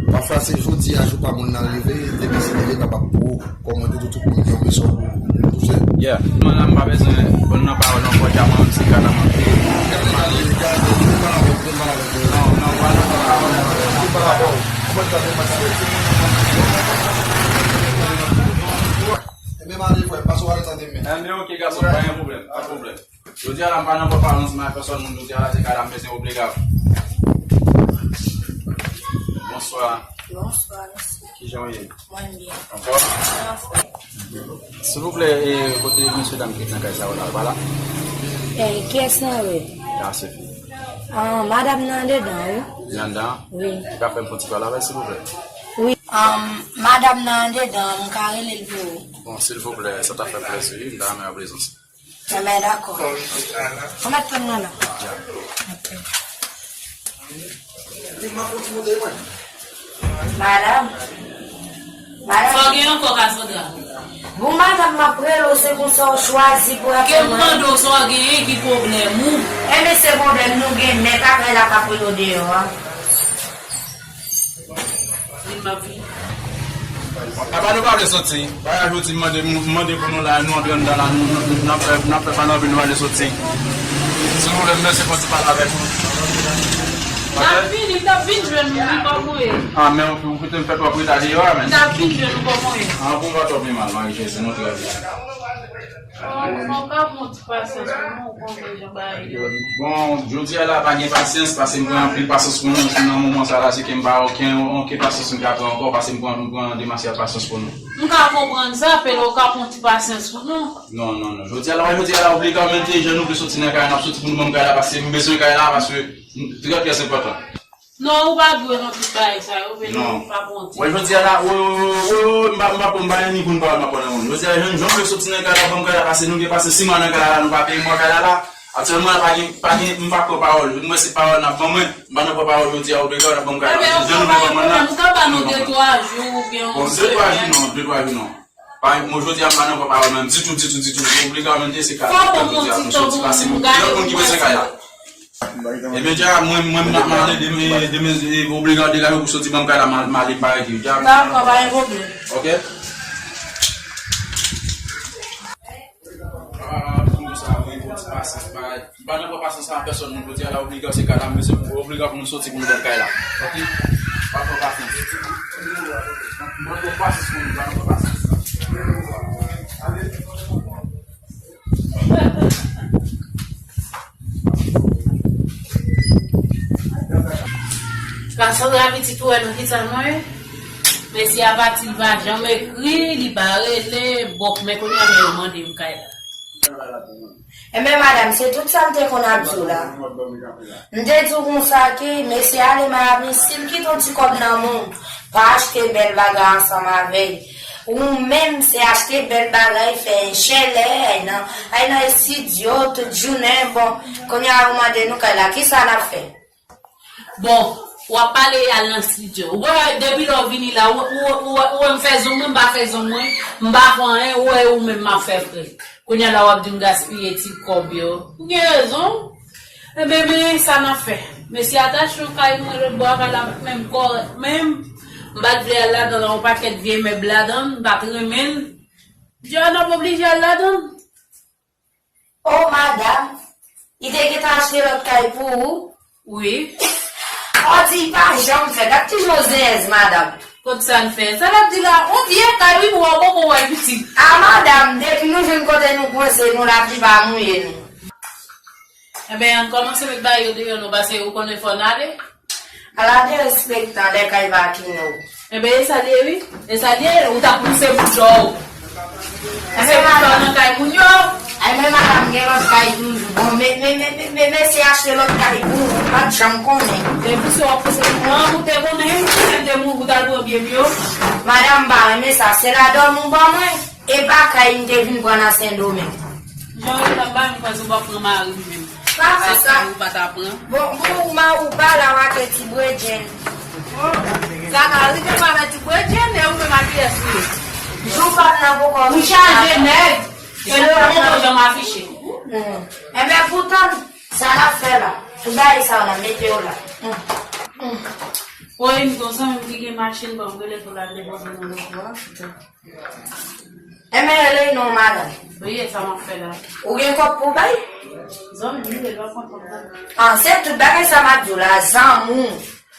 Pafwa, se jodi a jou pa moun nan rive, demen se leve n ap ap pou ou. Kòm mwen te di w, tout moun gen yon leson pou, pou l touche. Yeah. Mwen la, m pa bezwen, bon, nan pawòl ankò, dja mwen, se kay la m ap peye. Gade, gade, gade, vin pale avèk, vin pale avèk mwen. Non, non, pa nan pawòl. Vin pale avèk mwen. Mwen gade, mwen gade. Ebyen, m ale, frè m, pase w ale tande m. Ebyen, ok, gason, pa gen pwoblèm, pa gen pwoblèm. Jodi a la, m pa nan pòpawòl ansanm ak pèsòn moun, jodi a la, se kay la m bezwen obliga. Bonswa. Bonswa, mesye. Kijan w ye? Mwen byen. Anfòm? Mwen anfòm. Silvouplè, e, kote mesye dam ki nan kay sa yo la, yo pa la? E, kiyès nan rè? Ah, se fi. Ah, madanm nan andedan, wi. Li anndan? Wi. Ou ka fè m fon ti pale avè l, silvouplè? Wi. Ah, madanm nan andedan, m ka rele l pou ou? Bon, silvouplè, sa ta fè m plezi, wi, m ta renmen wè prezans li. Enben, dakò. Ou mèt tann mwen la. Ok. Madanm. Madanm. Sa w gen ankò, Cassandra? Bon, madanm, m ap rele w, se konsa w chwazi pou w ap fè mwen. Ke m mande w sa w genyen ki pwoblèm ou? Enben, se pwoblèm nou gen nèt ak kay la k ap rele w deyò a. Vin, m ap vini. Apa nou pa vle soti? Bagay jodi m mande, m mande pou nou la, nou antre anndan la, nou, nou, nou, n ap fè, n ap fè pale anpil, nou pa vle soti. Si nou vle, m lese fon ti pale avèk nou. M ap vini, m t ap vin jwenn nou, wi, kòman w ye? Ah, men ou, ou kite m fè twòp reta deyò a, men. M t ap vin jwenn nou, kòman w ye? Ah, bon, pa twòp, men mal, Mari Jezi, nou trè byen. Bon, fò w ka pran ti pasyans pou nou, ou konnen jan bagay yo ye. Bon, jodi a la, pa gen pasyans, paske m pran anpil pasyans pou nou, nan moman sa la, se ke m pa okenn, okenn pasyans m ka pran ankò, paske m pran, m pran demasyal pasyans pou nou. M ka konprann sa, pele w ka pran ti pasyans pou nou. Non, non, non. Jodi a la, jodi a la, obligamente, jan nou vle soti nan kay la, n ap soti pou nou ban m kay la, paske m bezwen kay la, paske m, trè, trè enpòtan. Non, ou pa dwe nan tout bagay sa yo, men non, pa pran ti. Wè, jodi a la, wè, wè, wè, wè, m pa, m pa, m pa, m pa gen ni pou m pale, m pa pale moun. Jodi a, jèn, jèn, jèn soti nan kay la, ban m kay la, pase nou gen pase sis mwa nan kay la, la, nou pa peye mwa kay la, la. Aktyèlman, la pa gen, pa gen, m pa pran pawòl. Mwen, se pawòl n ap ban mwen, m pa nan pran pawòl jodi a, obliga w nan ban m kay la. Ebyen, ok, pa gen pwoblèm, ou ka ban nou de twa jou oubyen yon semèn. Bon, de twa jou, non, de twa jou, non. Pa, mwen, jodi a, m pa nan pran pawòl menm, ditou, ditou, ditou. Obliga w menm, se kay la. Fò w pran yon ti tan pou nou, gade pou nou pase. Ebyen, dja, mwen, mwen, m ap male demen, demen, e, obliga w degaje w pou soti ban m kay la, m al, m ale parèt li, dja. Dakò, pa gen pwoblèm. Ok? Ah, pou nou sa, wi, pou ti pasyans, pa, pa nan pran pasyans a pèsòn, moun, jodi a la, obliga w se kay la, m bezwen pou, obliga pou nou soti pou nou ban m kay la. Ok? Pa pran pasyans. Pa pran pasyans pou nou, pa nan pran pasyans. Cassandra pitit ou wè nan ki sa mwen ye? Mesye a pati, li pa janm ekri, li pa rele, bon, men kounye a men yo mande m kay la. Enben, madanm, se tout sa m te konn ap di w la. M te di w konsa ke mesye ale Miami, si l kite yon ti kòb nan men w, pa achte bèl bagay ansanm avè l. Ou menm, se achte bèl bagay, fè chèlè, ay nan, ay nan estidyo, tout jounen. Bon, kounye a, ou mande nou kay la, kisa n ap fè? Bon, w ap pale al nan estidyo. Ou wè, depi lè w vini la, ou, ou, ou, ou wè m fè zong mwen, m pa fè zong mwen, m pa fè anyen, ou wè ou menm m ap fè frè. Kounye a la w ap di m gaspiye ti kòb yo. Ou gen rezon. Enben, men sa n ap fè. Mesye a t achte yon kay mwen lòt bò a, kay la pa t menm kòrèk menm. M pa t vle al ladan l, yon pakèt vye mèb ladan l, m pa t renmen l. Dja n ap oblije al ladan l. O madanm, li te gentan achte lòt kay pou ou? Wi. Ou di pa janm fè, gad kijan w zenyèz madanm. Kot sa n fè? Sa l ap di la, on vye kay wi, pou w poko wè l pitit. A madanm, depi nou jwenn kote nou kwense, nou laplipa mouye nou. Enben, ann kòmanse met bagay yo deyò non, paske ou konnen fò n ale. Ala derespektan lè kay pa kine w. Enben, e sa l ye wi. E sa l ye, ou t ap pouse bouda w. Èske ou nan kay moun yo? Ay, men madanm gen lòt kay toujou. Bon, men, men, men, men, men mesye achte lòt kay pou ou, ou pa t janm konnen. Depi se w ap pouse pou mwen, ou te konnen, m te mouri, ou t al pran byen m yo. Madanm, m pa renmen sa. Se ladan m ou ban mwen. E pa kay m te vin pran nan Sendomeng. Jan w ap bay m kwè se w pa pran mari m menm. Pa fè sa. Ou pa ta pran. Bon, bon, ou ma ou pa la w ak ti bredjenn. Sa ka rive m avè ti bredjenn, e ou menm a kiyès ou ye? Jou pa m nan poko. Ou chaje nèg. Se le bon jan m afiche. Enben, poutan, sa n ap fè la? Tout bagay sa w la, mete yo la. Woy, m gon zanmi m ki gen machin, ban m rele pou l al depoze nan loto a. Enben, rele non, madanm. Wi, e sa m ap fè la. Ou gen kòb pou bay? Zanmi m, li pa konn kòb la. Ah, se tout bagay sa m ap di w la, zanmi w.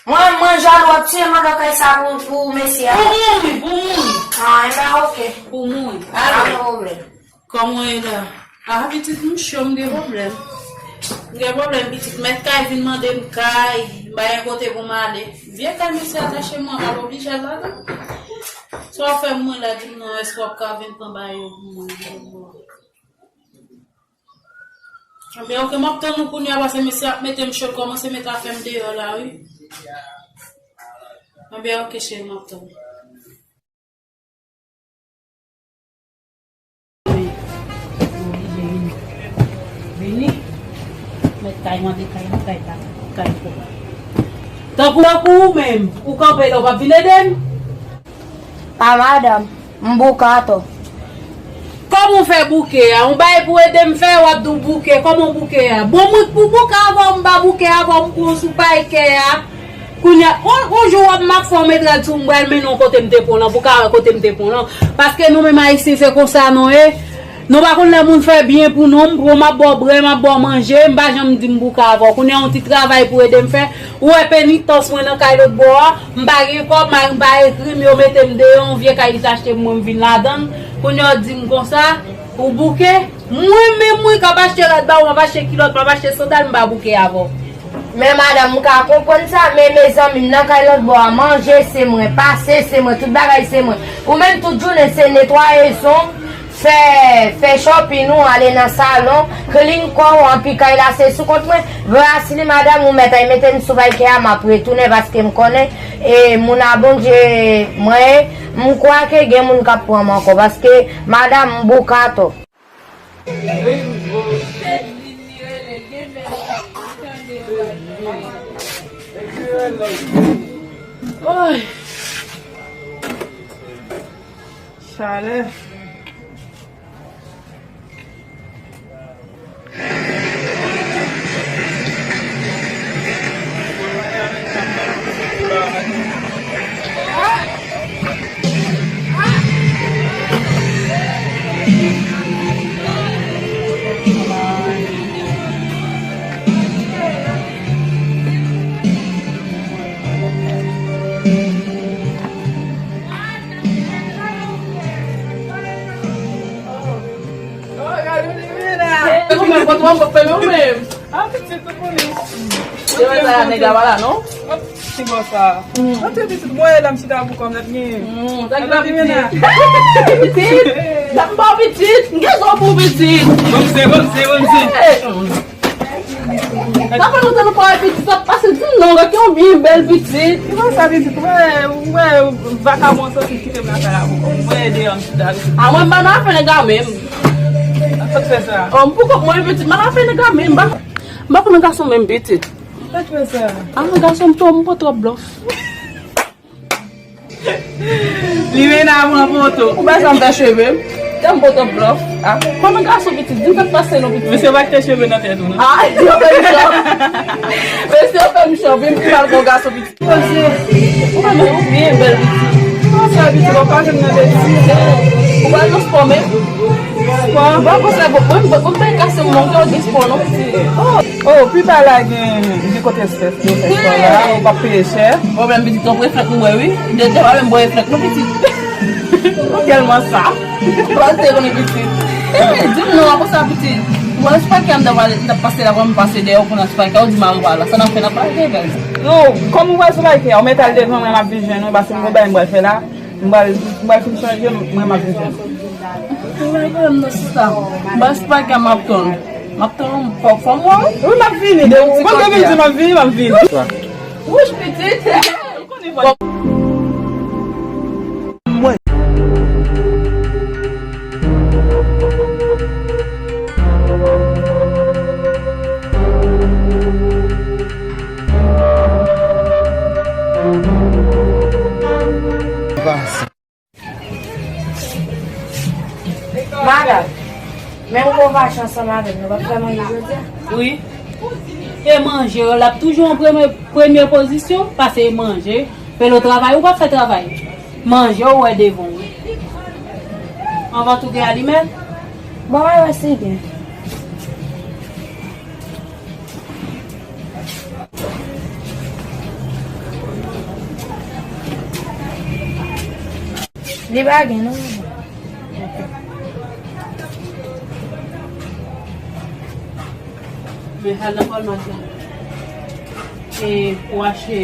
Mwen, mwen jalou ap tiye m andan kay sa pou, pou mesye a. Pou mouri, pou mouri. Ah, enben, ok. Pou mouri. Pa gen pwoblèm. Kòman w ye la? Ah, pitit, m cho, m gen pwoblèm. M gen pwoblèm, pitit. Mèt kay vin mande m kay, m pa gen kote pou m ale. Vye kay mesye a tache mwen, m ap oblije al ladan. Sa w fè mwen la, di m non, èske w ap ka vin pran bagay yo pou mwen? Anben, ok, m ap tann ou kounye a, paske mesye ap mete m cho, kòmanse met afè m deyò la, wi. Anben, ok, cheri, m ap tann ou. Oblije vini. Vini. Mèt kay mande kay, kay pa, kay pou. Tankou, tankou ou menm, ou kanpe la, ou p ap vin ede m? Pa madanm, m bouke atò. Kòman w fè bouke a? Yon bagay pou ede m fè, w ap di w bouke. Kòman w bouke a? Bon, mwen pou bouke avè w, m pa bouke avè w, m pran w sou pay kè a. Kounye a, on, on jou w ap m ap fè w met rad sou m, m pral mennen w kote m te pran w lan, pou w ka wè kote m te pran w lan. Paske nou menm Ayisyen, se konsa nou ye. Nou pa konn lè moun fè byen pou nou, m pran w, m ap ba w bwè, m ap ba w manje, m pa janm di m bouke avè w. Kounye a, yon ti travay pou ede m fè. Ou wè penitans mwen nan kay lòt bò a, m pa gen kòb, mari m pa ekri m, yo mete m deyò, yon vye kay li t achte pou mwen, m vin ladan l. Kounye a, w di m konsa, ou bouke? Mwen menm, mwen k ap achte rad ba ou, m ap achte kilòt, m ap achte sandal, m pa bouke avè w. Men madanm, m ka konprann sa, men mezanmi, m nan kay lòt bò a, manje se mwen, pase se mwen, tout bagay se mwen. Ou menm tout jounen se netwaye zong, fè, fè shopping ou, ale nan salon, clean kò w, anpi kay la se sou kont mwen. Brasili, madanm, ou mèt ay mete m sou pay kè a, m ap retounen paske m konnen, e, moun a Bondye mwen ye, m kwè ke gen moun k ap pran m ankò, paske, madanm, m bouke atò. Oy! Chalè. Ou menm, kòman w ap fè nou menm? Ah, pitit, ou konnen. Se vre sa, nèg la pa la, non? Ti bò sa. Antre pitit, mwen la, m chita pou kòm lèt gen. Sa ki pa pitit? Pitit! Sa m pa pitit! M gen zò pou pitit! Bon, se, bon, se, bon, se. Sa fè lontan nou pa wè pitit, sa pase di non, gade yon byen bèl pitit. Ki sa pitit? Wè, wè, vakabon soti kite m lakay la pou kòm. Mwen ede yon chita. A mwen m pa nan afè nèg la menm. Sa k fè sa? Oh, m pou kòm mwen pitit, m pa nan afè nèg la menm. M pa, m pa konn gason menm pitit. Sa k fè sa? A mwen gason m twò, m pran twòp blòf. Li mennen a pran poto. Ou pa janm fè cheve m. Tè m poto blòf. Ah, kòman gason pitit? Di m sa k pase non pitit. Mesye pa kite cheve nan tèt ou non. Ah, yo fè m chòk. Mesye yo fè m chòk. Vin pi mal kon gason pitit. Poze. Ou pa menm byen bèl pitit. Kòman sa pitit? Ou pa janm nan bèl pitit. Ou pa nan spò menm. Spò? Ou pa konsa, bon, mwen, mwen, mwen pa kase m non, yo gen spò non pitit. Oh. Oh, pi ba la gen di kote Steph yo fè spò la, ou p ap peye chè. Pwoblèm pitit, yon reflèk ou wè wi. Deja pa menm bò reflèk non pitit. Ou tèlman sa. Ou pa te konnen pitit. Eh, di m non, apre sa pitit. Mwen, se pa ki m t ap pase la, mwen pase dèyè ou pou nan sou pay kè, ou di m al ou pa la. Sa n ap fè, n ap pale de bèl. Non, kòm ou wè sou pay kè, ou mèt al devan mwen, m ap vin jwenn ou, paske m gon bagay m pral fè la. M pral, m pral fin chanje, mwen m ap vin jwenn ou. Mwen menm nan sista. Bas pa gen m ap tann. M ap tann fò fò m wè. Wi, m ap vini. Depi m te vin di m ap vini, m ap vini. Wouch pitit. Ou konnen fò. Mwen. Madanm, menm konvansyon ansanm avè m, nou p ap fè manje jodi a? Wi. E manje yo, l ap toujou an premye, premye pozisyon, pase e manje. Pelo travay, ou p ap fè travay. Manje, ou wè devan w. Anvan tou gen alimèt? Bon, mwen wè si gen. Li pa gen, non. Men al nan Walmart la. E pou achte.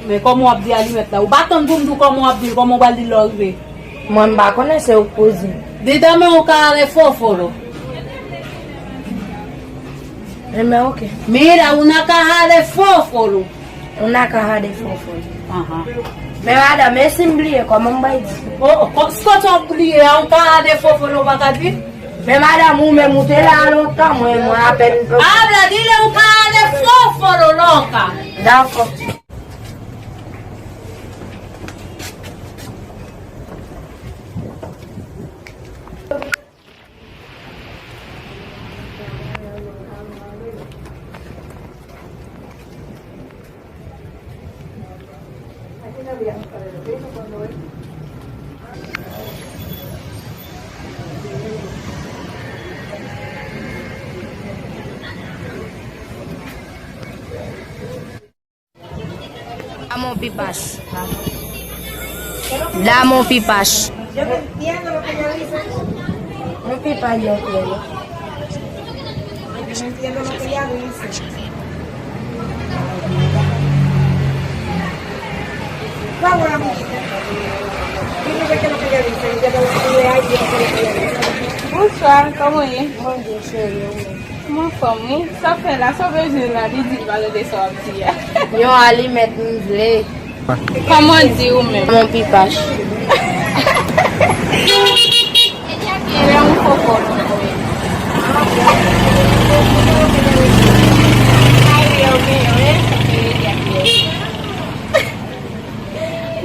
Men kòman w ap di alimèt la? Ou pa tann pou m di w kòman w ap di l, kòman w pral di l lè w rive? Mwen, m pa konnen, se ou k poze m. Di tanmen yon kaha de fofolo. Enben, oke. Mira, una caja de fósforo. Una caja de fósforo. Aha. Men madanm, e si m bliye, kòman m bay di? O, o, ko-, si w bliye, a, un caja de fósforo ou pa ka di? Men madanm, ou menm, ou te la lontan, mwen, mwen apèn. Habla, dile un caja de fósforo, loca. Dakò. Dame un pipache. Dame un pipache. Un pipache, yo quiero. Bonswa, kòman w ye? Mwen byen, cheri, ou menm? M anfòm, wi. Sa w fè la? Sa w bezwen la? Li di l pa tande sa w ap di a. Yon alimèt m vle. Kòman w di ou menm? Mon pipache.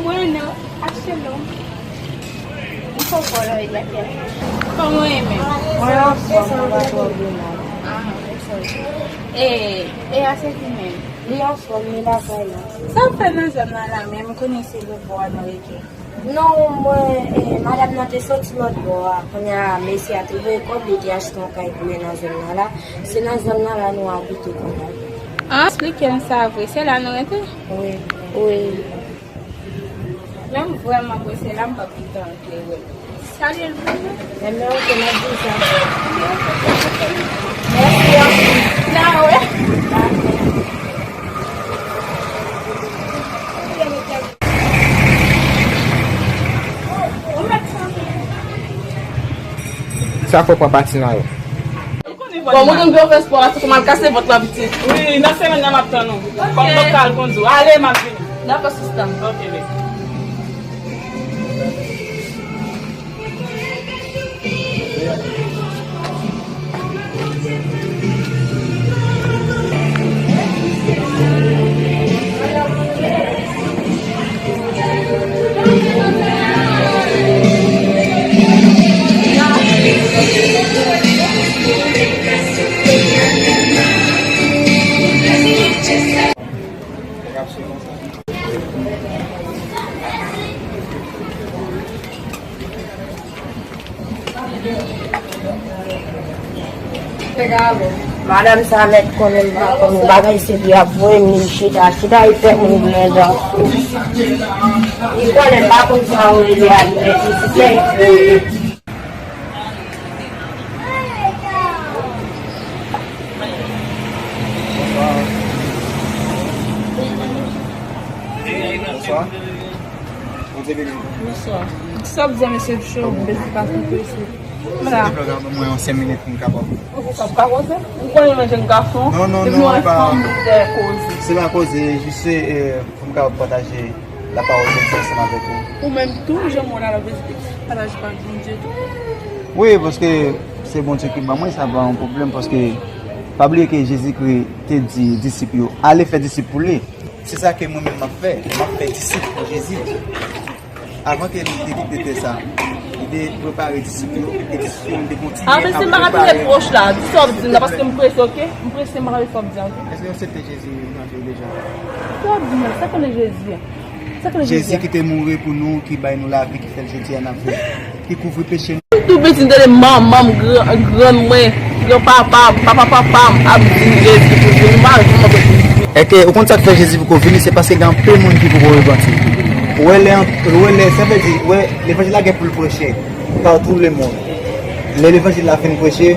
Bueno, achte l. M fò fò lè w ap fè. Kòman w ye menm? Mwen anfòm, mwen pa twò byen la. Ah, anfòm. E, e a se ki menm? Li anfòm, li lakay la. Sa w fè nan zòn nan la menm? M konnen se lòt bò a nou rete. Non, mwen, e, madanm nan te soti lòt bò a. Kounye a, mesye a te voye kòb, li te achte yon kay pou mwen nan zòn nan la. Se nan zòn nan la nou abite kounye a. Ah, eksplike m sa vre. Se la nou rete? Wi. Wi. Men m vrèman prese la, m p ap gen tan antre wè l. Salye l pou mwen. Enben, oke, m ap di sa. Mèsi anpil. N a wè. Sa fè w pran pati nan yo. Bon, mwen konn pou yo fè spò a, se pou m al kase vant lan pitit. Wi, nan semèn nan m ap tann ou. Ok. Kòm m p ap ka al kondi w. Ale, m ap vini. Dakò, sista. Ok, bebe. Madanm sa mèt konnen m pa konn bagay, se li ap voye m, li chita, chita, li fè moun grenn jan. Li konnen m pa konn sa yo rele alimèt, li se. Bonswa. Bonswa. Bonswa. Sa w ap di a mesye cho, m bezwen pa twoupe sou. Silvouplè, ka ban mwen yon senk minit pou m kapab. Ou ka pa koze? Ou konnen mwen jenn gason. Non, non, non, pa. Se pa koze, jis, eh, pou m kapab pataje lapawòl de Dye ansanm avèk ou. Ou menm tou, jan mwen la, pataje pa Bondye tou. Wi, paske se Bondye ki ban mwen, sa pa yon pwoblèm, paske pa bliye ke Jezikri te di disip yo, "Ale fè disip pou li." Se sa ke mwen menm m ap fè. M ap fè disip pou Jezi. Avan ke li te kite tè sa, li te prepare disip yo, e disip yo te kontinye ap prepare. Ah, mesye, m pa ka twò pwòch la. Di sa w ap di m la, paske m prese, oke? M prese, m pa ka twò di sa, oke? Èske w aksepte Jezi nan vi w deja? Sa w ap di m la? Sa konnen Jezi a? Sa konnen Jezi a? Jezi ki te mouri pou nou, ki bay nou lavi, ki fè l jodi a n ap viv, ki kouvri peche nou. M tou piti, m tande manman m, gran, grann mwen, gran papa m, papa papa m ap di m Jezi pou vini. M pa janm antann Jezi. Èske ou konn sa k fè Jezi poko vini? Se paske gen anpil moun ki poko repanti. Ou wè lè, ou wè lè, sa vle di, ou wè, levanjil la gen pou l preche partout le monde. Lè levanjil la fin preche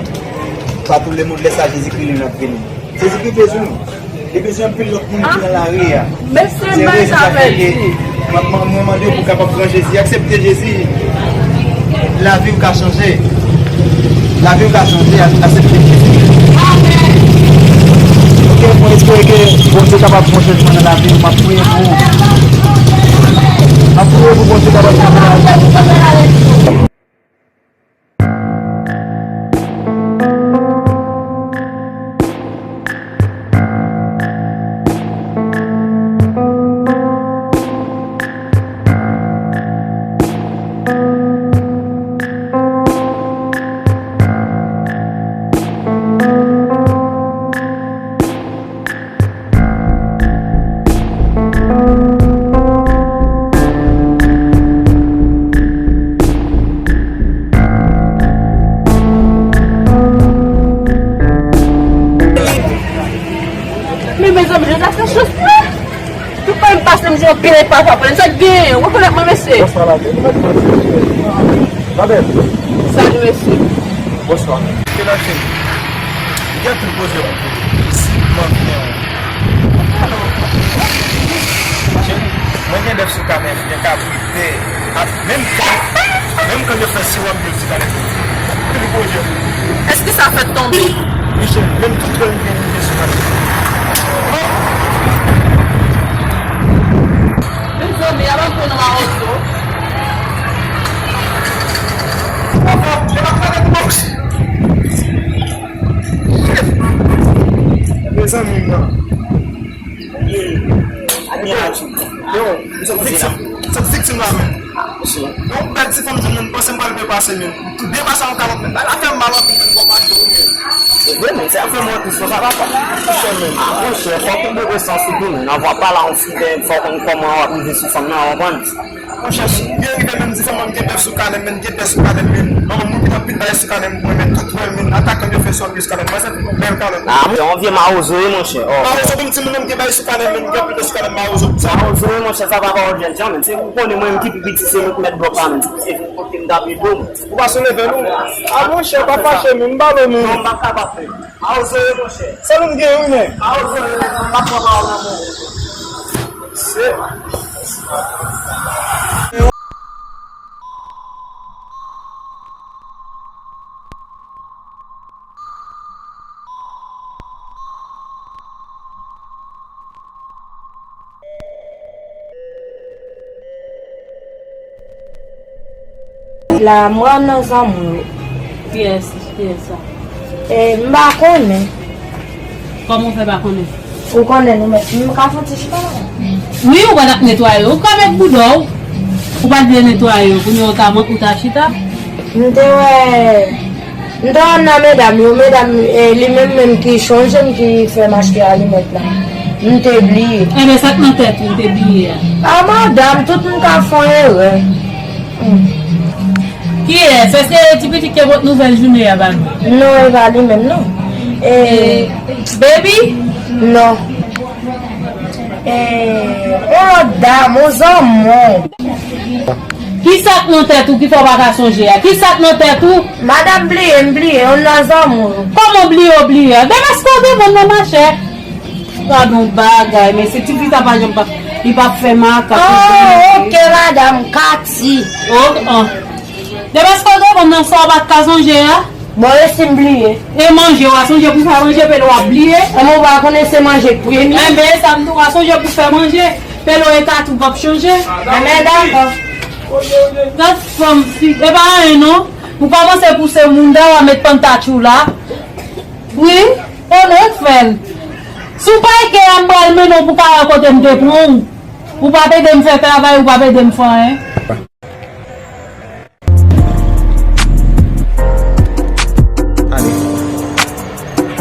partout le monde, lè sa Jezikri li menm ap vini. Jezikri bezwen nou. Li bezwen anpil lòt moun ki nan lari a. Mesye, se rezon sa fè ke mwen, mwen, mwen mande w pou w kapab pran Jezi, aksepte Jezi. Lavi w ka chanje. Lavi w ka chanje, a-, aksepte Jezi. Ok, mwen espere ke Bondye kapab fè yon chanjman nan lavi w. M ap priye pou ou. M ap priye pou Bondye kapab chanje lavi w. Men mezanmi, Jezi, sa chans mwen. Tout pa m pase m jwe pile papa plen sa genyen. Rekonèt mwen, mesye. Bonswa, la, nou mèt pran ti mesye. Madam. Salut, mesye. Bonswa. Ke la fè? Li gen tout koze pou isi, mwen vle. Mwen gen bèf sou kanè, gen kabrit, tè, ak menm kan, menm kan yo fè siwòm yo di kanè. Ki koze? Èske sa fèt tonbe? Michel, menm tout wè m gen rive sou kanè. Mezanmi, y ap antre nan mawozo. Mezanmi, non. Yo, yo, m sot viktim, m sot viktim la, men. Yon bèl ti fanm, menm, panse m pral depase, men. Depase yon kalòt, men. Bagay la fè m mal anpil, men, fò m achte, men. Se vre, men, sa fè m wont, sa pa pa. Monchè, men. Ah, monchè, fòk ou gen sans ou tou, men. Nan vwa pa la, yon fi, fòk ou konn kòman w ap rive sou fanm nan, w konprann? Monchè, si byen rive menm di fanm an m gen bèf sou kanè m, men gen bèf sou kanè m, men manman m ki t ap vin bay sou kanè m, mwen men tout wè l, men atakan yo fè sòt sou kanè m, mwen santi m bèl kalòt. Ah, monchè, yon vye mawozo wi, monchè. Oh. Mawozo pou m di moun nan m gen bay sou kanè m, men gen anpil bèf sou kanè m, mawozo pou sa. Mawozo wi, monchè, sa pa pawòl jèn jan, men se ou konnen mwen menm ki pi piti, se nou k mèt blòk la, men se pou se vin kote m t ap ede w. Ou pa sou level ou. Ah, monchè, pa fache, men m ba nou. Non, m pa kapab, men. Mawozo wi, monchè. Sèl ou m gen wi, men. Mawozo wi, men m pa pran pawòl nan men w. Se. La, mwen nan zanmi. Kiyès, kiyès sa? E, m pa konnen. Kòman w fè pa konnen? Ou konnen nou menm. M ka fè yon ti chita la? Wi, ou pa t ap netwaye. Ou ka met bouda w. Ou pa t vle netwaye yo. Kounye a ou ta, ou ta chita? M te wè, m te wè nan medam yo. Medam, e, li menm menm ki chonje m, ki fè m achte alimèt la. M te bliye. Enben, sa k nan tèt ou, ou te bliye a? A, madanm, tout moun ka fè yon erè. Kiyès? Èske ti pitit ki pot nouvèl jounen an ba nou? Non, e pa li menm, non. E, e, baby? Non. E, yon lòt dam, yon zanmi w. Kisa k nan tèt ou ki fè w pa ka sonje a? Kisa k nan tèt ou? Madanm bliye, m bliye, yon nan zanmi w. Kòman bliye, w bliye a? Demen èske w demen nan machè? Gadon bagay, men se ti fi sa pa janm pa, li pa fè makak. Oh, ok, madanm Kati. Ok, an. Depi èske w te konn nan sa w pa t ka sonje a? Bon, e si m bliye? E manje, w a sonje pou fè manje, pele w ap bliye? Enben, ou pa konnen se manje k premye? Enben, e sa m di w, w a sonje pou fè manje, pele w e tatouv ap chanje. Enben, dakò. Gad fanm fi, e pa anyen non. Ou kòmanse pouse moun dèyè w a met pantach ou la. Wi, konnen k fè l. Si w pa gen kè a, m pral mennen w pou kay kote m te pran w. Ou p ap ede m fè travay, ou p ap ede m fè anyen. Ale.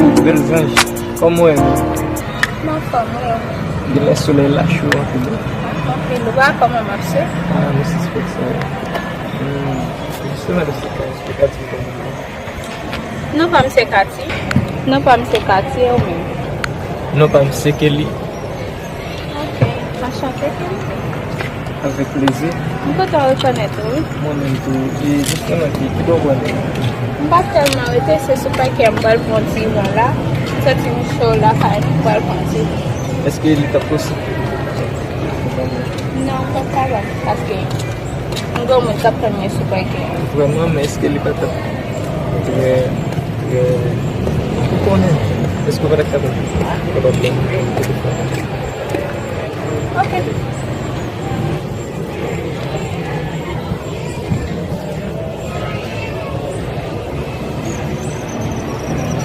Ou bèl zanj, kòman w ye? M anfòm, wi, e ou menm? Genlè solèy la cho anpil wi. Anpil, ou pa kòman m ap swiv? Ah, m sispèk sa wi. Hmm, jisteman, se ka esplikatif kòman. Non pa m se Katy. Non pa m se Katy, e ou menm? Non pa m se Kelly. Ok, anchante Kelly. Avèk plezi. M kontan rekonèt ou, wi. Mwen menm tou. E jisteman, ki, ki bò w prale? M pa tèlman rete, se sou pakè a m pral pran ti van la. M santi m cho lakay mwen, m pral pran ti van. Èske li t ap posib pou nou fè yon ti konprann? Non, m p ap kapab, paske m gen yon moun k ap tann mwen sou pakè a. Vrèman, men èske li pa t ap trè, trè, ou konnen, èske w pa t ap kapab, kapab ban m nimewo telefòn ou? Ok.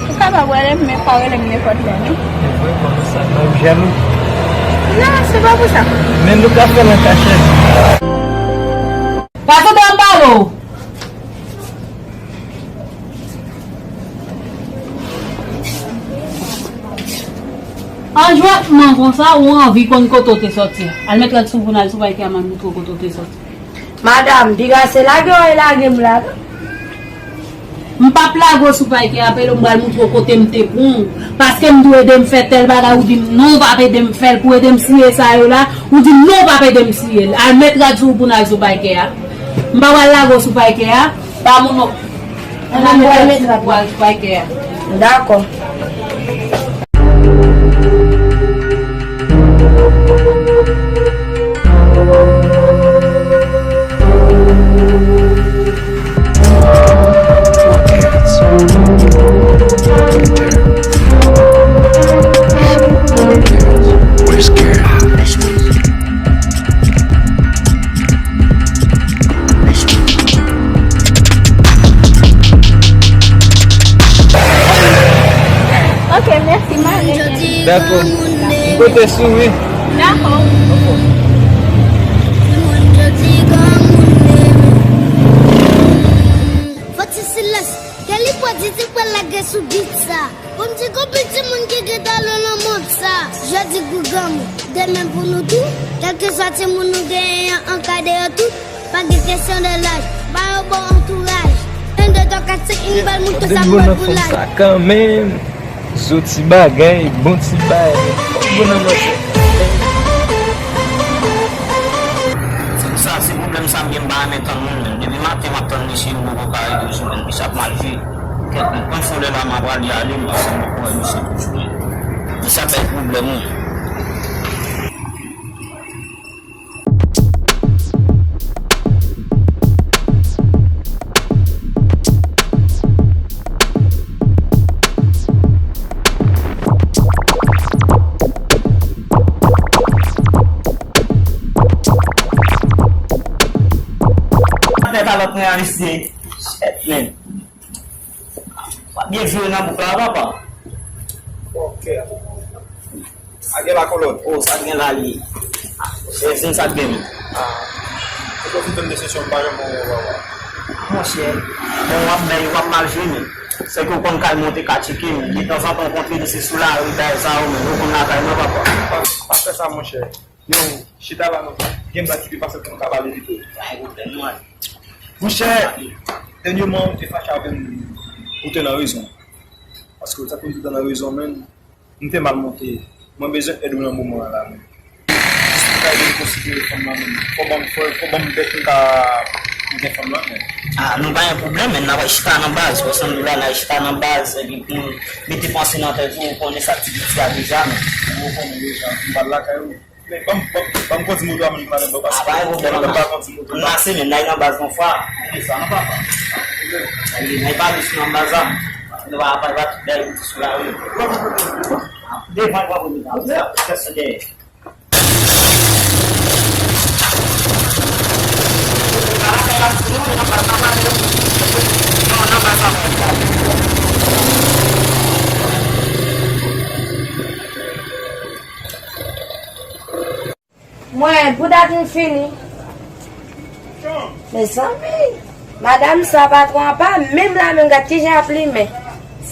Ou kapab rele m, men pa rele m nenpòt lè, non. Men vrèman, sa, non, ou jelou? Non, se pa pou sa. Men nou ka fè l an kachèt. Gade, m pale w. An jwètman konsa, ou anvi konn kote w te sòti a. Al met rad sou w pou n al sou pay ke a, m al moutre w kote w te sòti. Madanm, piga se lage w lage m la. M p ap lage w sou pay ke a, pele m pral moutre w kote m te pran w. Paske m di w ede m fè tèl bagay, ou di m non, w p ap ede m fè l pou ede m siye sa yo la. Ou di m non, w p ap ede m siye l. Al met rad sou w pou n al sou pay ke a. M pa pral lage w sou pay ke a. Pa moun non. Ann al met rad sou pay ke a. Dakò. Ok, mèsi, m ale. Dakò. M pote sou, wi. Dakò. Fò ti silans. Kelly pwodui ti pral lage sou beat sa. Bon, m di konbyen timoun ki gen talan nan mond sa. Jodi pou granmoun, demen pou nou tou. Kèlkeswa timoun nou genyen an, ankadre yo tout. Pa gen kesyon de laj, ba yo bon antouraj. Yon, de, twa, kat, senk, yon bal moun tou sa mwen pou laj. Sa kanmenm. Zo ti bagay, bon ti bagay. Fòk bon nan manje. Se pou sa, se pwoblèm sa m gen, m pa renmen tann moun menm. Depi maten m ap tann misye, m poko ka rive sou mwen. Misye ap mal jwe. Kèt, m pran fò lè la, m ap ale, ale, m pase m poko wè misye toujou. Misye ap bay pwoblèm, wi. Tèt a lòt reyaliste. Shit, man. W ap byen vire nan bouk la, papa. Ok. A gen la kolòn. Oh, sa gen la li. E vin sa gen. Ah. Se konsi fè m de sesyon, m pa janm wè w, papa. Monchè, bon, w ap bèy, w ap mal jwe, men. Se ke w konn kay monte ka tcheke, men. Detanzantan, w kontre li, se sou lari, bagay sa yo, men. Ou konn lakay mwen, papa. Pa, pa fè sa, monchè. Yo, chita la, non. Gen bagay ki pi pase pou nou ka pale pito. Pa gen pwoblèm, non. Monchè, dènyèman, ou te fache avè m, ou te nan rezon. Paske ou t ap konn tout tan nan rezon, men. M te mal monte. Mwen bezwen èd ou nan moman an la, men. Jis pou ka ede m konsidere fanm nan, men. Fò ban m, fò, fò ban m bèt m ka gen fanm nan, men. Ah, nou pa gen pwoblèm, men n ap chita nan baz. Ou sanble la, n ap chita nan baz, epi pou nou mete panse nan tèt ou, ou konnen sa ti piti a deja, men. Ou konnen deja, m pral lakay ou. Ban m, ban m, ban m kondi moto a, mwen, madanm, ban m pase. A, pa gen pwoblèm, m pa kondi moto. M nan semenn, n al nan baz yon fwa. Sa nan papa. N al pa dous nan baz la. Nou va, va, va tout bèl, tout sou la ri. Devan, va, va, va, va, va, va, va, va, va, Mwen, pou dat m fini. Mezanmi, madanm sa, patwon an pa menm la menm, gad kijan ap limen.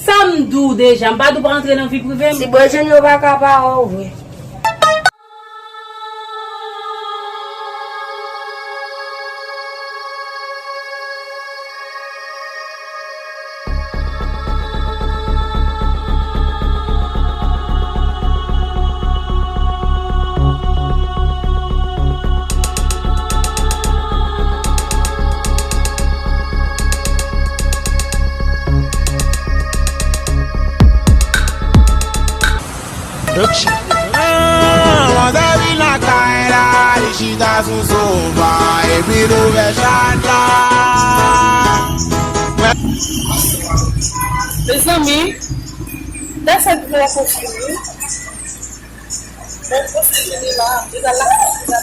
Sa m di w deja, m pa di w pa antre nan vi prive m. Si bòjèn yo pa ka pa wè w vre. Manzè vin lakay la, li chita sou sofa, epi l ouvè chat la. Mezanmi, dèsè gwo kochon wi. Bon, kote vini la, li la la, li la.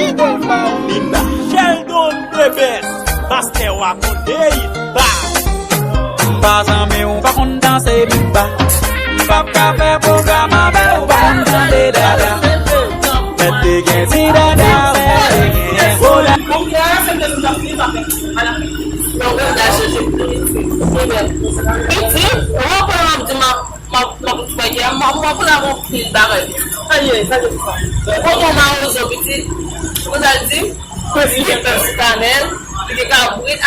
Linda, Linda, Sheldon the best, pastè wa konte it ba. M pa zanmi w, m pa konn danse bimba. M p ap ka fè pwogram avè w, ou pa konn tande dada. Mèt te gen ti dada, mèt te gen gwo la. Piti, ou konprann m ap di m ap M ap, m ap fè kè, m ap, m ap la gon pil bagay. Sa ye, sa ye sa. Gon bon mawozo pitit. Ou ta di, li gen pèsi kanèl, li gen kabrit.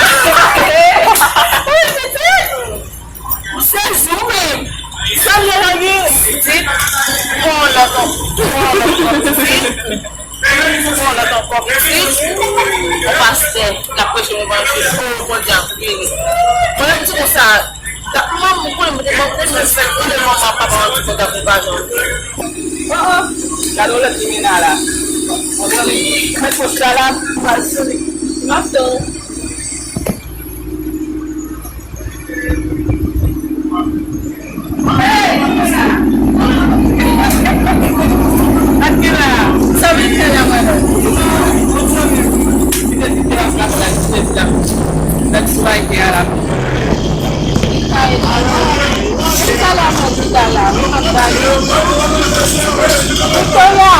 Wi, pitit. Se jou menm. Sa l ye la, wi. Pitit. Gon lòt ankò. Gon lòt ankò pitit. Yon pastè k ap preche levanjil. O, Bondye ap beni. Mwen menm, ti konsa, mwen, mwen konnen, mwen, mwen konnen, mwen konnen manman, papa, mwen, ti konsa, pou pa jan. O, o, gade yon lòt limena la. Mezanmi, mwen fò sa la, m pral sou li. M ap tann. Victoria!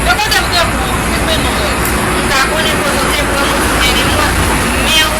Yo kote m te pran w, m te konnen kote w te pran m, ou te mennen mwen. Men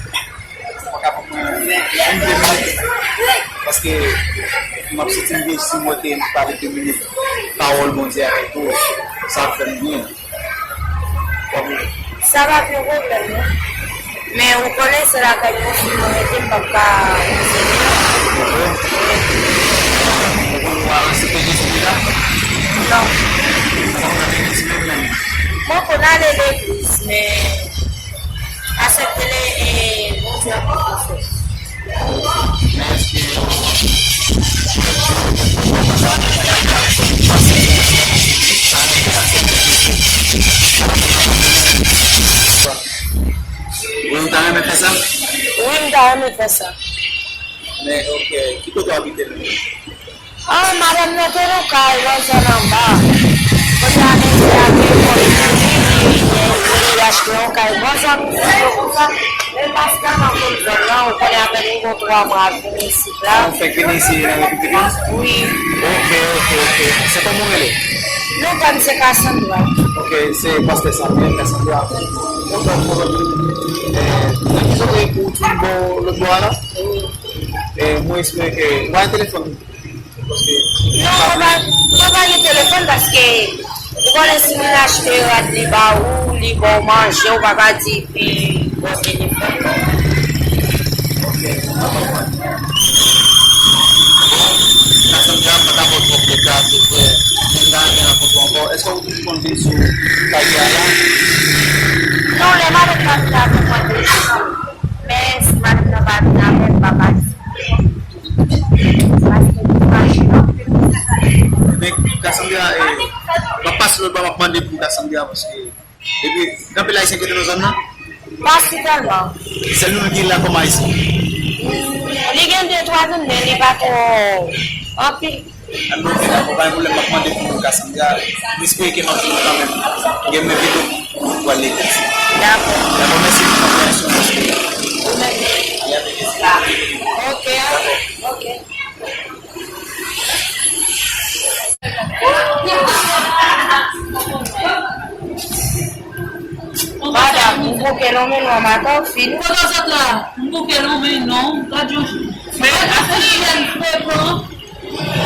Ou pa ka pran mwen yon de minit. Paske m ap santi m byen si mwen te pale de minit pawòl Bondye avèk ou. Sa ap fè m byen. Sa pa t yon pwoblèm, non. Men ou konnen se lakay mwen, si mwen rete, m p ap ka kontinye. Ok. L ale legliz, men asepte l e Bondye ap konfese. Wi, m ta renmen fè sa. Wi, m ta renmen fè sa. Men, ok, ki kote w abite menm? Ah, madanm nan te nan kay, nan zòn anba. Kounye a, mesye a te fò li vini, li, li, li achte yon kay. Bon, sa, konsa, men pastè nan tout zòn nan, ou konnen apèn li gon twa mwa ap vini isit la. Ah, ou fèk vini isi nan Repiblik la? Wi. Ok, ok, ok. Se kòman w rele? Non pa m se Cassandra. Ok, se pastè Samuel, Cassandra. Ok, ok. Eh, nan ki kote pou w toujou bò, lòt bò a la? Wi. Eh, mwen espere ke, ou pa gen telefòn? Non, mwen pa, mwen pa gen telefòn paske ou konnen si moun achte rad li ba ou, li ba w manje, ou pa ka di pi bon telefòn. Ok, mwen konprann. Bon, Cassandra, m pa ta ba w twòp leta, se vre. Men m ta renmen rankontre w ankò. Èske ou toujou konn vin sou Kalvè a la? Non, lè madanm nan vin avè mwen, men si madanm nan pa vin avè m, m pa patisipe. Paske m pa jwenn anpil. Men Cassandra, eh, m ap pase lòt bò, m ap mande pou Cassandra, paske epi gen anpil Ayisyen ki rete nan zòn nan? Pa sitalman. Sèl nou ki la kòm Ayisyen. Li gen de twa moun, men li pa twò anpil. Ann, ok, dakò, pa gen pwoblèm, m ap mande pou Cassandra. M espere ke m ap jwenn ou kanmenm. Gen men videyo pou, pou al legliz. Dakò. Dakò, mèsi pou konpreyansyon ou. Ou menm. Li avèk Jezi. Ok, ok. Madanm, m bouke lonmen non, maten w fin. Kote w sot la? M bouke lonmen non, gad yon. Men, gad yon fiyèl frekan.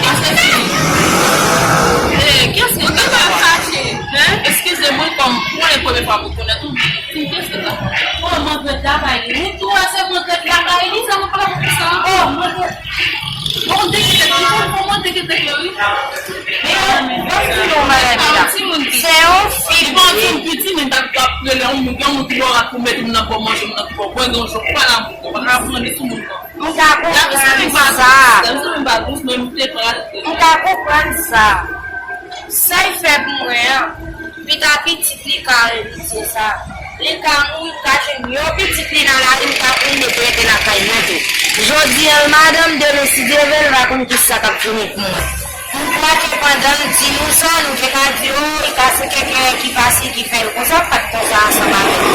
Ase fi. Eh, kiyès ki te fè sa? Hein? Eskize mwen, kòm pou premye fwa mwen konèt ou. Kiyès ki te fè sa? Oh, mankrèt lakay li. Ou tou wè se mankrèt lakay li, sa mwen pa konprann sa. Oh, mankrèt. Bon, te kite, bon, bon, te kite, wi. Bon, ti non, madanm la. Se yon fi. Bon, ti piti, men ta, ta rele yon moun, yon moun ki bò rat pou mete moun nan bò manje, moun nan ki bò bwè, yon jou pa la moun, pa ka pran li sou moun nan. M ka konprann sa. M ka konprann sa. Sa l fè pou mwen an, pita pitit li ka eritye sa. Li ka mouri, m ka jwenn yon pitit li nan lari, m ka pou l met rete lakay mwen tou. Jodi an, l madanm, demen, si Dye vle, l va konn kisa k ap vini pou mwen. M kwè ke pandan l di nou sa, nou te ka di, o, li ka se kèken ki pase, ki fè l konsa, m pa t konsa ansanm avè l.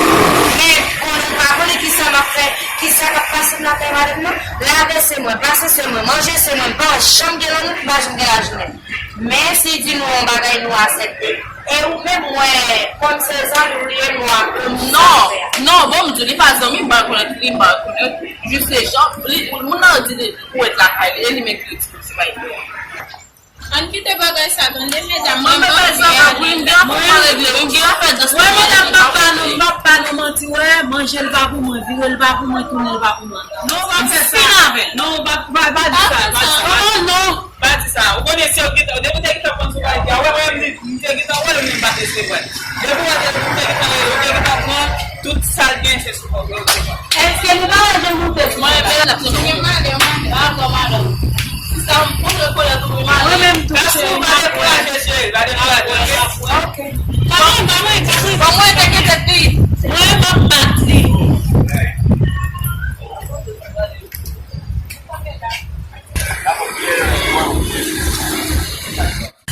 Men, konnen m pa konnen kisa m ap fè, kisa k ap pase m lakay madanm nan, lave se mwen, pase se mwen, manje se mwen, m pa janm gen lannuit, m pa janm gen lajounen. Men si di nou yon bagay, nou aksepte. E ou menm, mwen, kòm se zanmi w li ye, nou ap konn sa. Non, non, bon, m di, li pa zanmi, m pa rekonèt li, m pa rekonèt li. Jis se jan, li, moun nan di li, pou wè lakay li, e li menm ki respekte bagay. Ann kite bagay sa, tande, medam. Mwen menm pa zanmi, wi, m gen afè pou mwen regle, wi, m gen afè dans. Wè, medam, m p ap ba nou, m p ap ba nou manti, wè, manje l pa pou mwen, vire l pa pou mwen, tounen l pa pou mwen. Non, w ap fè sa. M fin avè l. Non, w pa, pa, pa di sa, pa di sa. Oh, non. Pa di sa. Ou konnen si yo gentan, depi w te gentan pran sou kay a, wè, wè, m di, m te gentan wè l, men m pa t resevwa l. Depi w wè, depi w te gentan, ou te gentan pran tout sa l gen, se sou kont ou. Èske nou pa wè jan nou te sou kont la? Mwen, men, dakò, madanm. Sista, m kontre kolè tou, wi, madanm. Mwen menm tou, cheri. Mèsi, pa dekouraje, cheri, pa dekouraje, ok? Ok. Ban mwen, ban mwen, ban mwen, ban mwen, te gen tèt li. Mwen, m ap bat li.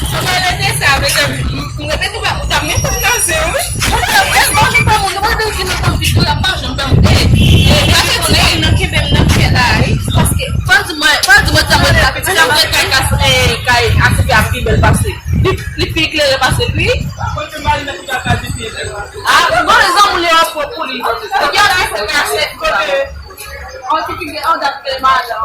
Sa va rete sa, mesye, m, m repete w, ou ta menm konn danse, wi. Mwen pa, e, bon, nou pa moun, nou pa bezwen nan konfizyon, la pa janm tann. E, e, gade, ti moun nan kenbe m nan fè la, wi. Paske, fò di mwen, fò di mwen, ti moun nan, ti moun nan kay kas, e, kay asoupi a pi bèl pase. Li, li pi klere pase, wi. A, bon, zanmi li an fò pou li. Gade, se kase, kote. An ti piga, an dat ke madan.